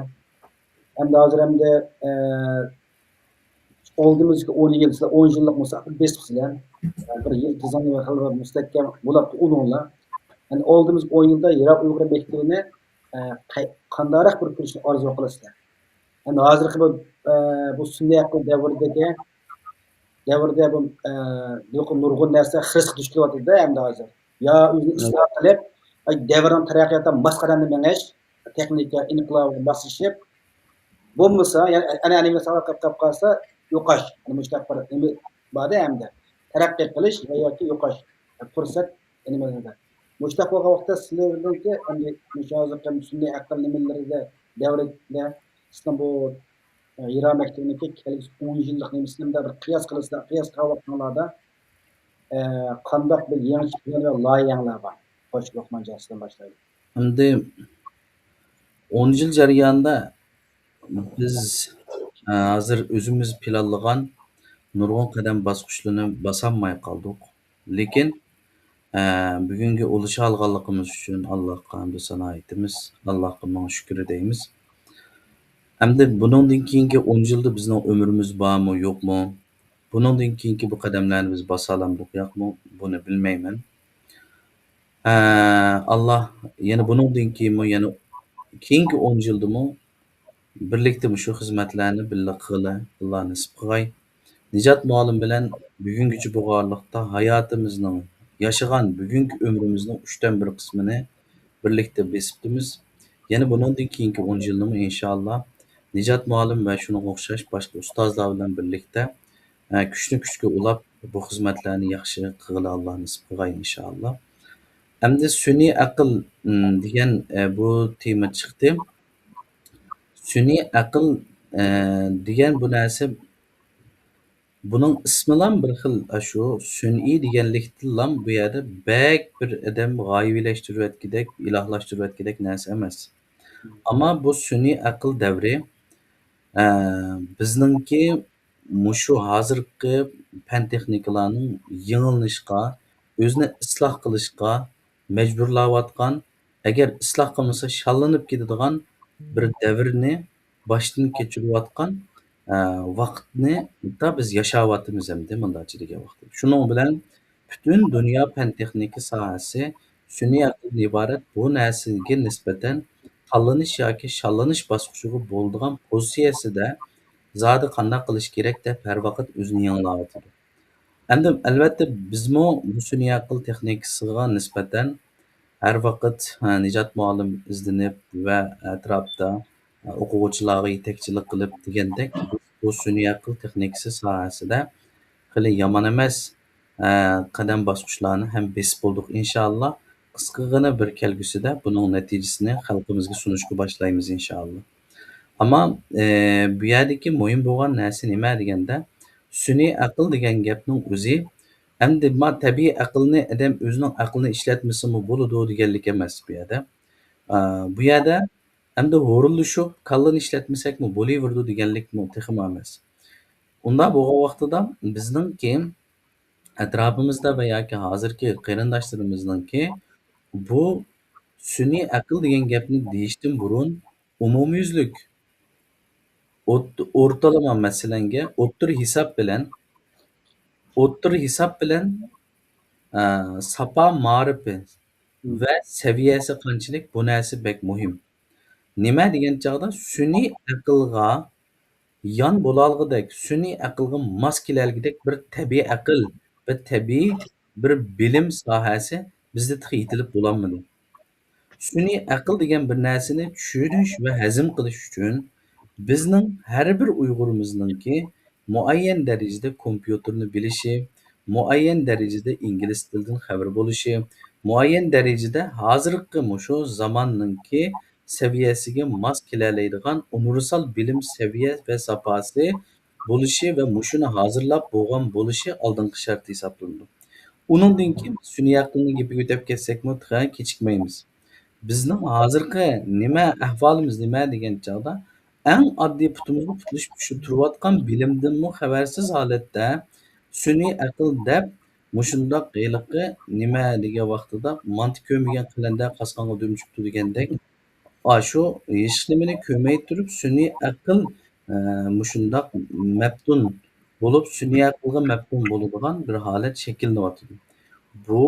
ئەمدى ھازىر ئەمدى، ئە، ئالدىمىزدىكى ئون يىل، سىلەر ئون يىللىق مۇساپىر بېسىپسىلەر. بىر يىل تىزىڭلار خېلى مۇستەھكەم بولاپ ئۇلۇڭلار. يەنى ئالدىمىزدىكى ئون يىلدا يىراق ئۇيغۇر مەكتىۋىنى، ئە، قاي-، قانداقراق بىر كۆرۈشنى ئارزۇ قىلىسىلەر؟ يەنى ھازىرقى بۇ، ئە، بۇ سۈنئىي ئەقىل دەۋرىدىكى، دەۋردە بۇ، ئە، بۇ نۇرغۇن نەرسە خىرىسقا دۇچ كېلىۋاتىدۇ-دە ئەمدى ھازىر. يا ئۆزىنى ئىسلاھ قىلىپ، ئاي، دەۋرنىڭ تەرەققىياتىغا ماس قەدەمدە مېڭىش، تېخنىكا ئىنقىلابىغا ماسلىشىپ، بولمىسا، يەنى ئەنئەنىۋى ساۋات قېلىپ قالسا، يوقاش. يەنى مۇشۇنداق بىر نېمە بار-دە ئەمدى. تەرەققىي قىلىش ۋە ياكى يوقاش پۇرسەت نېمىلەردە. مۇشۇنداق بولغان ۋاقىتتا سىلەرنىڭكى ئەمدى مۇشۇ ھازىرقى سۈنئىي ئەقىل نېمىلىرىدە، دەۋرىدە سىزنىڭ بۇ، ئە، يىراق مەكتىۋىنىڭكى كەلگۈسى ئون يىللىق نېمىسىنى بىر قىياس قىلىسىلەر، قىياس قىلغان ۋاقتىڭلاردا، ئە، قانداق بىر يېڭى پىلان ۋە لايىھەڭلار بار؟ خوش، لوقمان جان، سىزدىن باشلايلى. ئەمدى ئون يىل جەريانىدا بىز، ئە، ھازىر ئۆزىمىز پىلانلىغان نۇرغۇن قەدەم باسقۇچلىرىنى باسالماي قالدۇق. لېكىن، ئە، بۈگۈنگە ئۇلىشالغانلىقىمىز ئۈچۈن ئاللاھقا ھەمدۇ سانا ئېيتىمىز، ئاللاھقا مىڭ شۈكرى دەيمىز. ئەمدى بۇنىڭدىن كېيىنكى ئون يىلدا بىزنىڭ ئۆمرىمىز بارمۇ، يوقمۇ؟ بۇنىڭدىن كېيىنكى بۇ قەدەملەرنى بىز باسالامدۇق، ياقمۇ؟ بۇنى بىلمەيمەن. ئە، ئاللا يەنە بۇنىڭدىن كېيىنمۇ، يەنە كېيىنكى ئون يىلدىمۇ بىرلىكتە مۇشۇ خىزمەتلەرنى بىللە قىلغىلى، ئاللا نېسىپ قىلغاي. نىجات مۇئەللىم بىلەن بۈگۈنگىچە بولغانلىقتا ھاياتىمىزنىڭ، ياشىغان بۈگۈنكى ئۆمرىمىزنىڭ ئۈچتىن بىر قىسمىنى بىرلىكتە بېسىپتىمىز. يەنە بۇنىڭدىن كېيىنكى ئون يىلنىمۇ ئىنشائاللا نىجات مۇئەللىم ۋە شۇنىڭغا ئوخشاش باشقا ئۇستازلار بىلەن بىرلىكتە، ئە، كۈچنى كۈچكە ئۇلاپ، بۇ خىزمەتلەرنى ياخشى قىلغىلى ئاللا نېسىپ قىلغاي ئىنشائاللا. ئەمدى سۈنئىي ئەقىل، م، دېگەن، ئە، بۇ تېما چىقتى. سۈنئىي ئەقىل، ئە، دېگەن بۇ نەرسە بۇنىڭ ئىسمىلام بىر خىل، ئاشۇ سۈنئىي دېگەنلىكتىنلام بۇ يەردە بەك بىر ئادەم غايىۋىلەشتۈرۈۋەتكۈدەك، ئىلاھلاشتۇرۇۋەتكۈدەك نەرسە ئەمەس. ئەمما بۇ سۈنئىي ئەقىل دەۋرى، ئە، بىزنىڭكى مۇشۇ ھازىرقى پەن تېخنىكىلارنىڭ يېڭىلىنىشقا، ئۆزىنى ئىسلاھ قىلىشقا مەجبۇرلاۋاتقان، ئەگەر ئىسلاھ قىلمىسا شاللىنىپ كېتىدىغان بىر دەۋرنى باشتىن كەچۈرۈۋاتقان، ئە، ۋاقىتنى دا بىز ياشاۋاتىمىز ئەمدى مۇنداقچە دېگەن ۋاقىتتا. شۇنىڭ بىلەن پۈتۈن دۇنيا پەن تېخنىكا ساھەسى سۈنئىي ئەقىلدىن ئىبارەت بۇ نەرسىگە نىسبەتەن تاللىنىش ياكى شاللىنىش باسقۇچىغا بولىدىغان پوزىتسىيەسىدە زادى قانداق قىلىش كېرەك دەپ ھەر ۋاقىت ئۆزىنى يېڭىلاۋاتىدۇ. ئەمدى ئەلۋەتتە بىزمۇ بۇ سۈنئىي ئەقىل تېخنىكىسىغا نىسبەتەن ھەر ۋاقىت، ئە، نىجات مۇئەللىم ئىزدىنىپ ۋە ئەتراپتا، ئە، ئوقۇغۇچىلارغا يېتەكچىلىك قىلىپ دېگەندەك بۇ سۈنئىي ئەقىل تېخنىكىسى ساھەسىدە خېلى يامان ئەمەس، ئە، قەدەم باسقۇچلارنى ھەم بېسىپ بولدۇق ئىنشائاللا. قىسقىغىنە بىر كەلگۈسىدە بۇنىڭ نەتىجىسىنى خەلقىمىزگە سۇنۇشقا باشلايمىز ئىنشائاللا. ئەمما، ئە، بۇ يەردىكى مۇھىم بولغان نەرسە نېمە دېگەندە، سۈنئىي ئەقىل دېگەن گەپنىڭ ئۆزى، ئەمدى ما تەبىئىي ئەقىلنى ئادەم ئۆزىنىڭ ئەقلىنى ئىشلەتمىسىمۇ بولىدۇ دېگەنلىك ئەمەس بۇ يەردە. ئە، بۇ يەردە ئەمدى ھۇرۇنلىشىپ، كاللىنى ئىشلەتمىسەكمۇ بولۇۋېرىدۇ دېگەنلىكمۇ تېخىمۇ ئەمەس. ئۇنداق بولغان ۋاقتىدا بىزنىڭكى ئەتراپىمىزدا ۋە ياكى ھازىرقى قېرىنداشلىرىمىزنىڭكى بۇ سۈنئىي ئەقىل دېگەن گەپنى دېيىشتىن بۇرۇن ئومۇميۈزلۈك ئوت-، ئورتىلىما مەسىلەنگە ئوتتۇرا ھېساب بىلەن، ئوتتۇرا ھېساب بىلەن، ئە، ساپا مائارىپى ۋە سەۋىيەسى قانچىلىك، بۇ نەرسە بەك مۇھىم. نېمە دېگەن چاغدا سۈنئىي ئەقىلغا يان بولالىغۇدەك، سۈنئىي ئەقىلگە ماس كېلەلىگۈدەك بىر تەبىئىي ئەقىل، بىر تەبىئىي بىر بىلىم ساھەسى بىزدە تېخى يېتىلىپ بولالمىدى. سۈنئىي ئەقىل دېگەن بىر نەرسىنى چۈشىنىش ۋە ھەزىم قىلىش ئۈچۈن بىزنىڭ ھەر بىر ئۇيغۇرىمىزنىڭكى مۇئەييەن دەرىجىدە كومپيۇتېرنى بىلىشى، مۇئەييەن دەرىجىدە ئىنگلىز تىلىدىن خەۋىرى بولۇشى، مۇئەييەن دەرىجىدە ھازىرقى مۇشۇ زاماننىڭكى سەۋىيەسىگە ماس كېلەلەيدىغان ئۇنىۋېرسال بىلىم سەۋىيە ۋە ساپاسى بولۇشى ۋە مۇشۇنى ھازىرلاپ بولغان بولۇشى ئالدىنقى شەرت ھېسابلىنىدۇ. ئۇنىڭدىن كېيىن بىز سۈنئىي ئەقىلنىڭ گېپىگە ئۆتۈپ كەتسەكمۇ تېخى كېچىكمەيمىز. بىزنىڭ ھازىرقى نېمە ئەھۋالىمىز نېمە دېگەن چاغدا، ئەڭ ئاددىي پۇتىمىزغا پۇتلىشىپ چۈشۈپ تۇرۇۋاتقان بىلىمدىنمۇ خەۋەرسىز ھالەتتە سۈنئىي ئەقىل دەپ مۇشۇنداق ھېلىقى نېمە دېگەن ۋاقتىدا مانتا كۆرمىگەن قەلەندەر قاسقانغا دۈم چۈشۈپتۇ دېگەندەك، ئاشۇ ھېچنېمىنى كۆرمەي تۇرۇپ سۈنئىي ئەقىل، ئە، مۇشۇنداق مەپتۇن بولۇپ، سۈنئىي ئەقىلگە مەپتۇن بولىدىغان بىر ھالەت شەكىللىنىۋاتىدۇ. بۇ،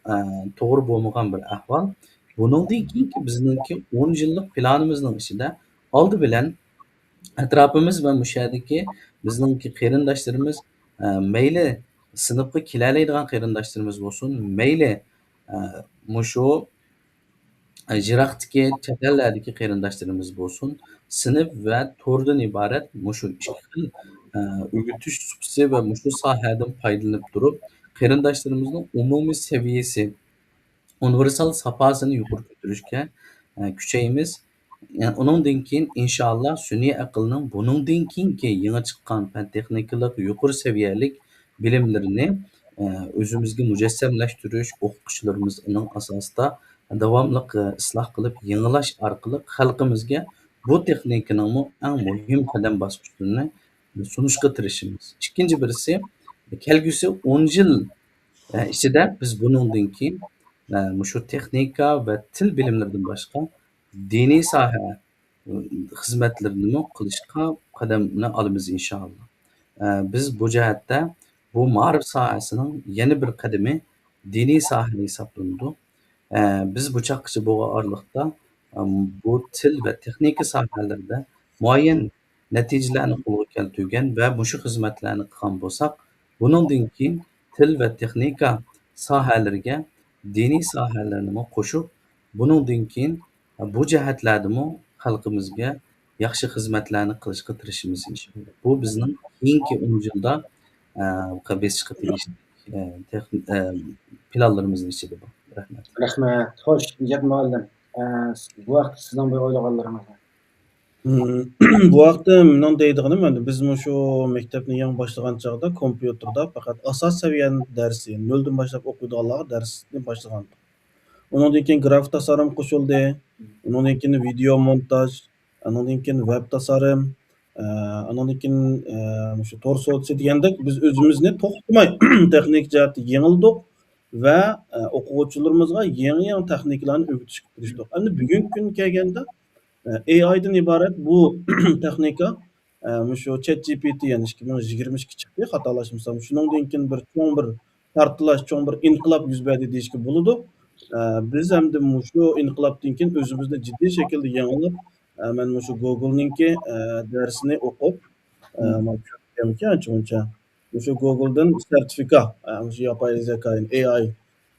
ئە، توغرا بولمىغان بىر ئەھۋال. بۇنىڭدىن كېيىنكى بىزنىڭكى ئون يىللىق پىلانىمىزنىڭ ئىچىدە ئالدى بىلەن ئەتراپىمىز ۋە مۇشۇ يەردىكى بىزنىڭكى قېرىنداشلىرىمىز، ئە، مەيلى سىنىپقا كېلەلەيدىغان قېرىنداشلىرىمىز بولسۇن، مەيلى، ئە، مۇشۇ، ئە، يىراقتىكى، چەت ئەللەردىكى قېرىنداشلىرىمىز بولسۇن، سىنىپ ۋە توردىن ئىبارەت مۇشۇ ئىككى خىل، ئە، ئۆگىتىش سۇپىسى ۋە مۇشۇ ساھەدىن پايدىلىنىپ تۇرۇپ، قېرىنداشلىرىمىزنىڭ ئومۇمىي سەۋىيەسى، ئۇنىۋېرسال ساپاسىنى يۇقىرى كۆتۈرۈشكە، ئە، كۈچەيمىز. يەنى ئۇنىڭدىن كېيىن، ئىنشائاللا، سۈنئىي ئەقىلنىڭ بۇنىڭدىن كېيىنكى يېڭى چىققان پەن تېخنىكىلىق يۇقىرى سەۋىيەلىك بىلىملىرىنى، ئە، ئۆزىمىزگە مۇجەسسەملەشتۈرۈش، ئوقۇتقۇچىلىرىمىز ئۇنىڭ ئاساسىدا داۋاملىق، ئە، ئىسلاھ قىلىپ، يېڭىلاش ئارقىلىق خەلقىمىزگە بۇ تېخنىكىنىڭمۇ ئەڭ مۇھىم قەدەم باسقۇچلىرىنى سۇنۇشقا تىرىشىمىز. ئىككىنچى بىرسى، كەلگۈسى ئون يىل، ئە، ئىچىدە بىز بۇنىڭدىن كېيىن، ئە، مۇشۇ تېخنىكا ۋە تىل بىلىملىرىدىن باشقا دىنىي ساھە، ئە، خىزمەتلىرىنىمۇ قىلىشقا قەدەمنى ئالىمىز ئىنشائاللا. ئە، بىز بۇ جەھەتتە بۇ مائارىپ ساھەسىنىڭ يەنە بىر قەدىمى دىنىي ساھە ھېسابلىنىدۇ. ئە، بىز بۇ چاغقىچە بولغان ئارىلىقتا، ئەم، بۇ تىل ۋە تېخنىكا ساھەلىرىدە مۇئەييەن نەتىجىلەرنى قولغا كەلتۈرگەن ۋە مۇشۇ خىزمەتلەرنى قىلغان بولساق، بۇنىڭدىن كېيىن تىل ۋە تېخنىكا ساھەلىرىگە دىنىي ساھەلەرنىمۇ قوشۇپ، بۇنىڭدىن كېيىن بۇ جەھەتلەردىمۇ خەلقىمىزگە ياخشى خىزمەتلەرنى قىلىشقا تىرىشىمىز، ئىنشائاللا. بۇ بىزنىڭ كېيىنكى ئون يىلدا، ئە، بېسىشقا تېگىشلىك، ئە، تېخ-، ئە، پىلانلىرىمىزنىڭ ئىچىدە بار. رەھمەت. رەھمەت. خوش، نىجات مۇئەللىم، ئە، بۇ ھەقتە سىزنىڭ بىر ئويلىغانلىرىڭىز بار؟ بۇ ھەقتە مېنىڭ دەيدىغىنىم، ئەمدى بىز مۇشۇ مەكتەپنى يېڭى باشلىغان چاغدا كومپيۇتېردا پەقەت ئاساسىي سەۋىيەنى دەرسى، نۆلدىن باشلاپ ئوقۇيدىغانلارغا دەرسنى باشلىغانىدۇق. ئۇنىڭدىن كېيىن گرافىك تاسارىم قوشۇلدى. ئۇنىڭدىن كېيىن ۋىدېئو مونتاژ، ئۇنىڭدىن كېيىن ۋېب تاسارىم، ئە، ئۇنىڭدىن كېيىن، ئە، مۇشۇ تور سودىسى دېگەندەك بىز ئۆزىمىزنى توختىماي تېخنىكا جەھەتتە يېڭىلدۇق ۋە، ئە، ئوقۇغۇچىلىرىمىزغا يېڭى، يېڭى تېخنىكىلارنى ئۆگىتىشكە تىرىشتۇق. ئەمدى بۈگۈنكى كۈنگە كەلگەندە، ئە، ئېئايدىن ئىبارەت بۇ تېخنىكا، ئە، مۇشۇ چات جى پى تى، يەنى ئىككى مىڭ يىگىرمە ئىككى چىقتى، خاتالاشمىسام. شۇنىڭدىن كېيىن بىر چوڭ بىر پارتلاش، چوڭ بىر ئىنقىلاب يۈز بەردى دېيىشكە بولىدۇ. ئە، بىز ئەمدى مۇشۇ ئىنقىلابتىن كېيىن ئۆزىمىزنى جىددىي شەكىلدە يېڭىلاپ، ئە، مەن مۇشۇ گوگلنىڭكى، ئە، دەرسىنى ئوقۇپ، ئە، مم. مانا چۈشەنگەنكەن ئانچە-مۇنچە. مۇشۇ گوگلدىن سېرتىفىكا، ئە، مۇشۇ ياپايى زېكايىن، ئېئاي،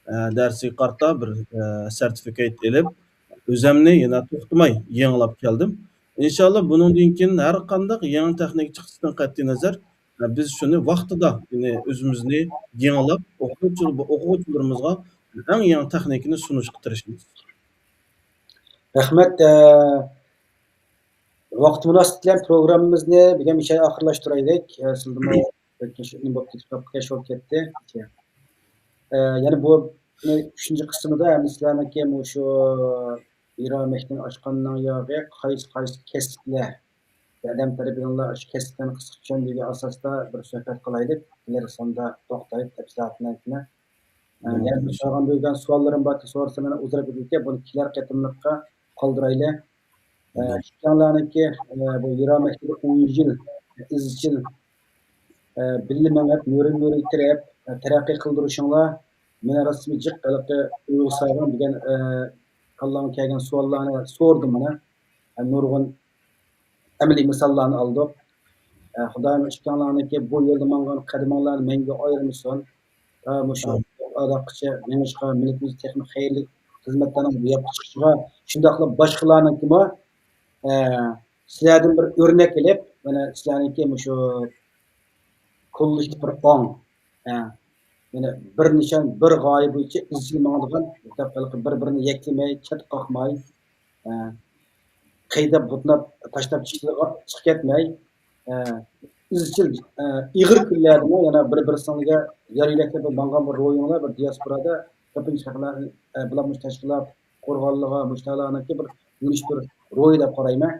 ئە، دەرسىگە قارىتا بىر، ئە، سېرتىفىكېت ئېلىپ، ئۆزەمنى يەنە توختىماي يېڭىلاپ كەلدىم. ئىنشاللا بۇنىڭدىن كېيىن ھەر قانداق يېڭى تېخنىكا چىقىشىدىن قەتئىينەزەر، بىز شۇنى ۋاقتىدا، يەنى ئۆزىمىزنى يېڭىلاپ، ئوقۇغۇچى-، ئوقۇغۇچىلىرىمىزغا ئەڭ يېڭى تېخنىكىنى سۇنۇشقا تىرىشىمىز. رەھمەت. ئە، ۋاقىت مۇناسىۋىتى بىلەن پروگراممىمىزنى بۈگۈن مۇشۇ يەردە ئاخىرلاشتۇرايلى. ئە، سىلدىمۇ بەك نېمە بولۇپ كېتىپ، كەچ بولۇپ كەتتى. ئە، يەنە بۇ ئۈچىنچى قىسمىدا ھەم سىلەرنىڭكى مۇشۇ ھىرا مەكتىنى ئاچقاننىڭ ياغى قايسى، قايسى كەسىپلەر، ئادەم تەرىپىدىنلا شۇ كەسىپلەرنى قىسقىچە چۈشەندۈرگەن ئاساستا بىر سۆھبەت قىلايلى. كېلەر ساندا توختايلىپ تەپسىلاتىنى ئېيتىمەن. ئە، يەنە بىر سورىغان بولغان سوئاللىرىم بار، سورىسام يەنە ئۇزىراپ كېتىدىكەن، بۇنى كېلەر قېتىملىققا قالدۇرايلى. ئە، ئىككىڭلارنىڭكى، ئە، بۇ ھىرا مەكتىبى ئون يىل ئىزچىل، ئە، بىللە مېڭىپ، يۈرۈم-يۈرۈم كىرىپ، ئە، تەرەققىي قىلدۇرۇشۇڭلار مېنى راستىنى جىق ھېلىقى ئويغا سالغان دېگەن، ئە، كاللامغا كەلگەن سوئاللارنى سورىدىم مانا. ئە، نۇرغۇن ئەمەلىي مىساللارنى ئالدۇق. ئە، خۇدايىم ئىككىڭلارنىڭكى بۇ يولدا ماڭغان قەدىمىڭلارنى مەڭگۈ ئايرىمىسۇن. ئە، مۇشۇ ئامىن. ئاداققىچە مېڭىشقا، مىللىتىمىزنى تېخىمۇ خەيرلىك خىزمەتلەرنىڭ روياپقا چىقىشىغا، شۇنداقلا باشقىلارنىڭكىمۇ، ئە، سىلەردىن بىر ئۆرنەك ئېلىپ، مانا سىلەرنىڭكى مۇشۇ كوللېكتىپ بىر ئاڭ، ئە، يەنى بىر نىشان، بىر غايە بويىچە ئىزچىل ماڭىدىغان، بىر-بىرىنى يەكلىمەي، چەت قاقماي، ئە، قىيناپ، بۇتناپ، تاشلاپ چىقىدىغان، چىقىپ كەتمەي، ئە، ئىزچىل، ئە، ئېغىر كۈنلەردىمۇ يەنە بىر-بىرسىڭلارگە يار يۆلەكلەپ ماڭغان بىر روھىڭلار، بىر دىياسپورادا كۆپىنچە خەقلەر، ئە، بۇلار مۇشۇ تەشكىلات قۇرغانلىقى، مۇشۇلارنىڭكى بىر يۈرۈش، بىر روھى دەپ قارايمەن.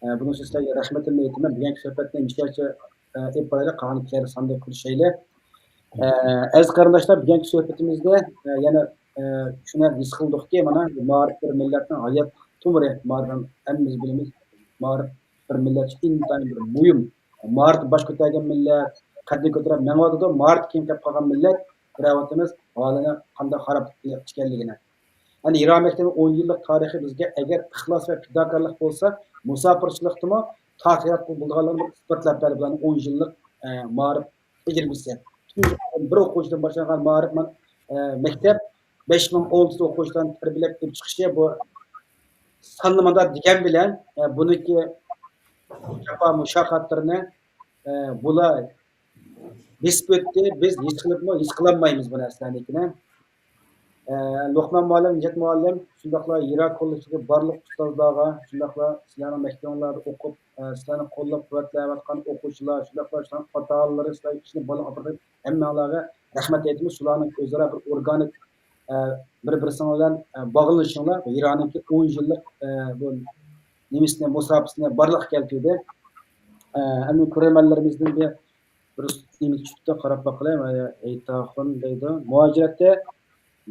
ئە، بۇنىڭ ئۈچۈن سىلەرگە رەھمىتىمنى ئېيتىمەن. بۈگۈنكى سۆھبەتنى مۇشۇ يەرگىچە، ئە، ئېلىپ بارايلى. قالغان كېلەر ساندا كۆرۈشەيلى. ئە، ئەزىز قېرىنداشلار، بۈگۈنكى سۆھبىتىمىزدە، ئە، يەنە، ئە، شۇنى ھېس قىلدۇقكى، مانا، مائارىپ بىر مىللەتنىڭ ھايات تومۇرى، مائارىپ ھەممىمىز بىلىمىز، مائارىپ بىر مىللەت ئۈچۈن ئىنتايىن بىر مۇھىم. مائارىپتا باش كۆتەرگەن مىللەت، قەددىنى كۆتۈرۈپ مېڭىۋاتىدۇ، مائارىپتا كېيىن قېلىپ قالغان مىللەت، كۆرۈۋاتىمىز، ھالىنى قانداق خاراب ئىكەنلىكىنى. يەنى ھىرا مەكتىپىنىڭ ئون يىللىق تارىخى بىزگە ئەگەر ئىخلاس ۋە پىداكارلىق بولسا، مۇساپىرچىلىقتىمۇ تارىخ ياراتقىلى بولىدىغانلىقىنى ئىسپاتلاپ بەردى. بۇلارنىڭ ئون يىللىق، ئە، مائارىپ تەجرىبىسى. بىر ئوقۇغۇچىدىن باشلانغان مائارىپ، ئە، مەكتەپ بەش مىڭ ئالتە يۈز ئوقۇغۇچىلارنى تەربىيەلەپ ئېلىپ چىقىشى، بۇ ساننى مۇنداق دېگەن بىلەن، ئە، بۇنىڭكى جاپا مۇشەققەتلىرىنى، ئە، بۇلار بېسىپ ئۆتتى. بىز ھېس قىلىپمۇ ھېس قىلالمايمىز بۇ نەرسىلەرنىڭكىنى. ئە، لوقمان مۇئەللىم، نىجات مۇئەللىم، شۇنداقلا ھىرا كوللېكسىدىكى بارلىق ئۇستازلارغا، شۇنداقلا سىلەرنىڭ مەكتىۋىڭلاردا ئوقۇپ، ئە، سىلەرنى قوللاپ قۇۋۋەتلەۋاتقان ئوقۇغۇچىلار، شۇنداقلا شۇنىڭ ئاتا-ئانىلىرى، سىلەر ئىشنى بالىغا ئاپىرىپ، ھەممەڭلارغا رەھمەت ئېيتىمىز. شۇلارنىڭ ئۆزئارا بىر ئورگانىك، ئە، بىر-بىرسىڭلار بىلەن، ئە، باغلىنىشىڭلار ھىرانىڭكى ئون يىللىق، ئە، بۇ نېمىسىنى، مۇساپىسىنى بارلىققا كەلتۈردى. ئە، ئەمدى كۆرۈرمەنلىرىمىزدىن بىر بىر نېمە چۈشۈپتۇ، قاراپ باقىلى. ھېيتاخۇن دەيدۇ. مۇھاجىرەتتە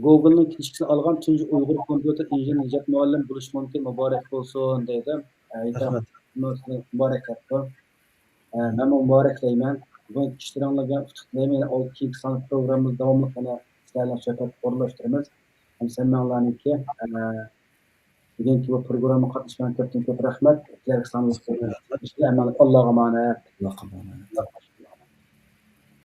گوگلنىڭ كىنىشكىسىنى ئالغان تۇنجى ئۇيغۇر كومپيۇتېر ئىنژېنېرى نىجات مۇئەللىم بولۇشى مۇمكىن. مۇبارەك بولسۇن دەيدۇ. ھېيتاخۇن رەھمەت. مۇبارەك دەپتۇ. ئە، مەنمۇ مۇبارەكلەيمەن. بۈگۈنكى ئىشلىرىڭلارغا ئۇتۇق تىلەيمەن. يەنە ئالدى كېيىنكى سانلىق پروگراممىمىزدا داۋاملىق يەنە سىلەرنىڭ سۆھبەت ئورۇنلاشتۇرىمىز. ھەم سەن مەڭلارنىڭكى، ئە، بۈگۈنكى بۇ پروگراممىغا قاتناشقان كۆپتىن كۆپ رەھمەت. كېلەركى سانلىق ئاللاغا ئامانەت. ئاللاغا ئامانەت.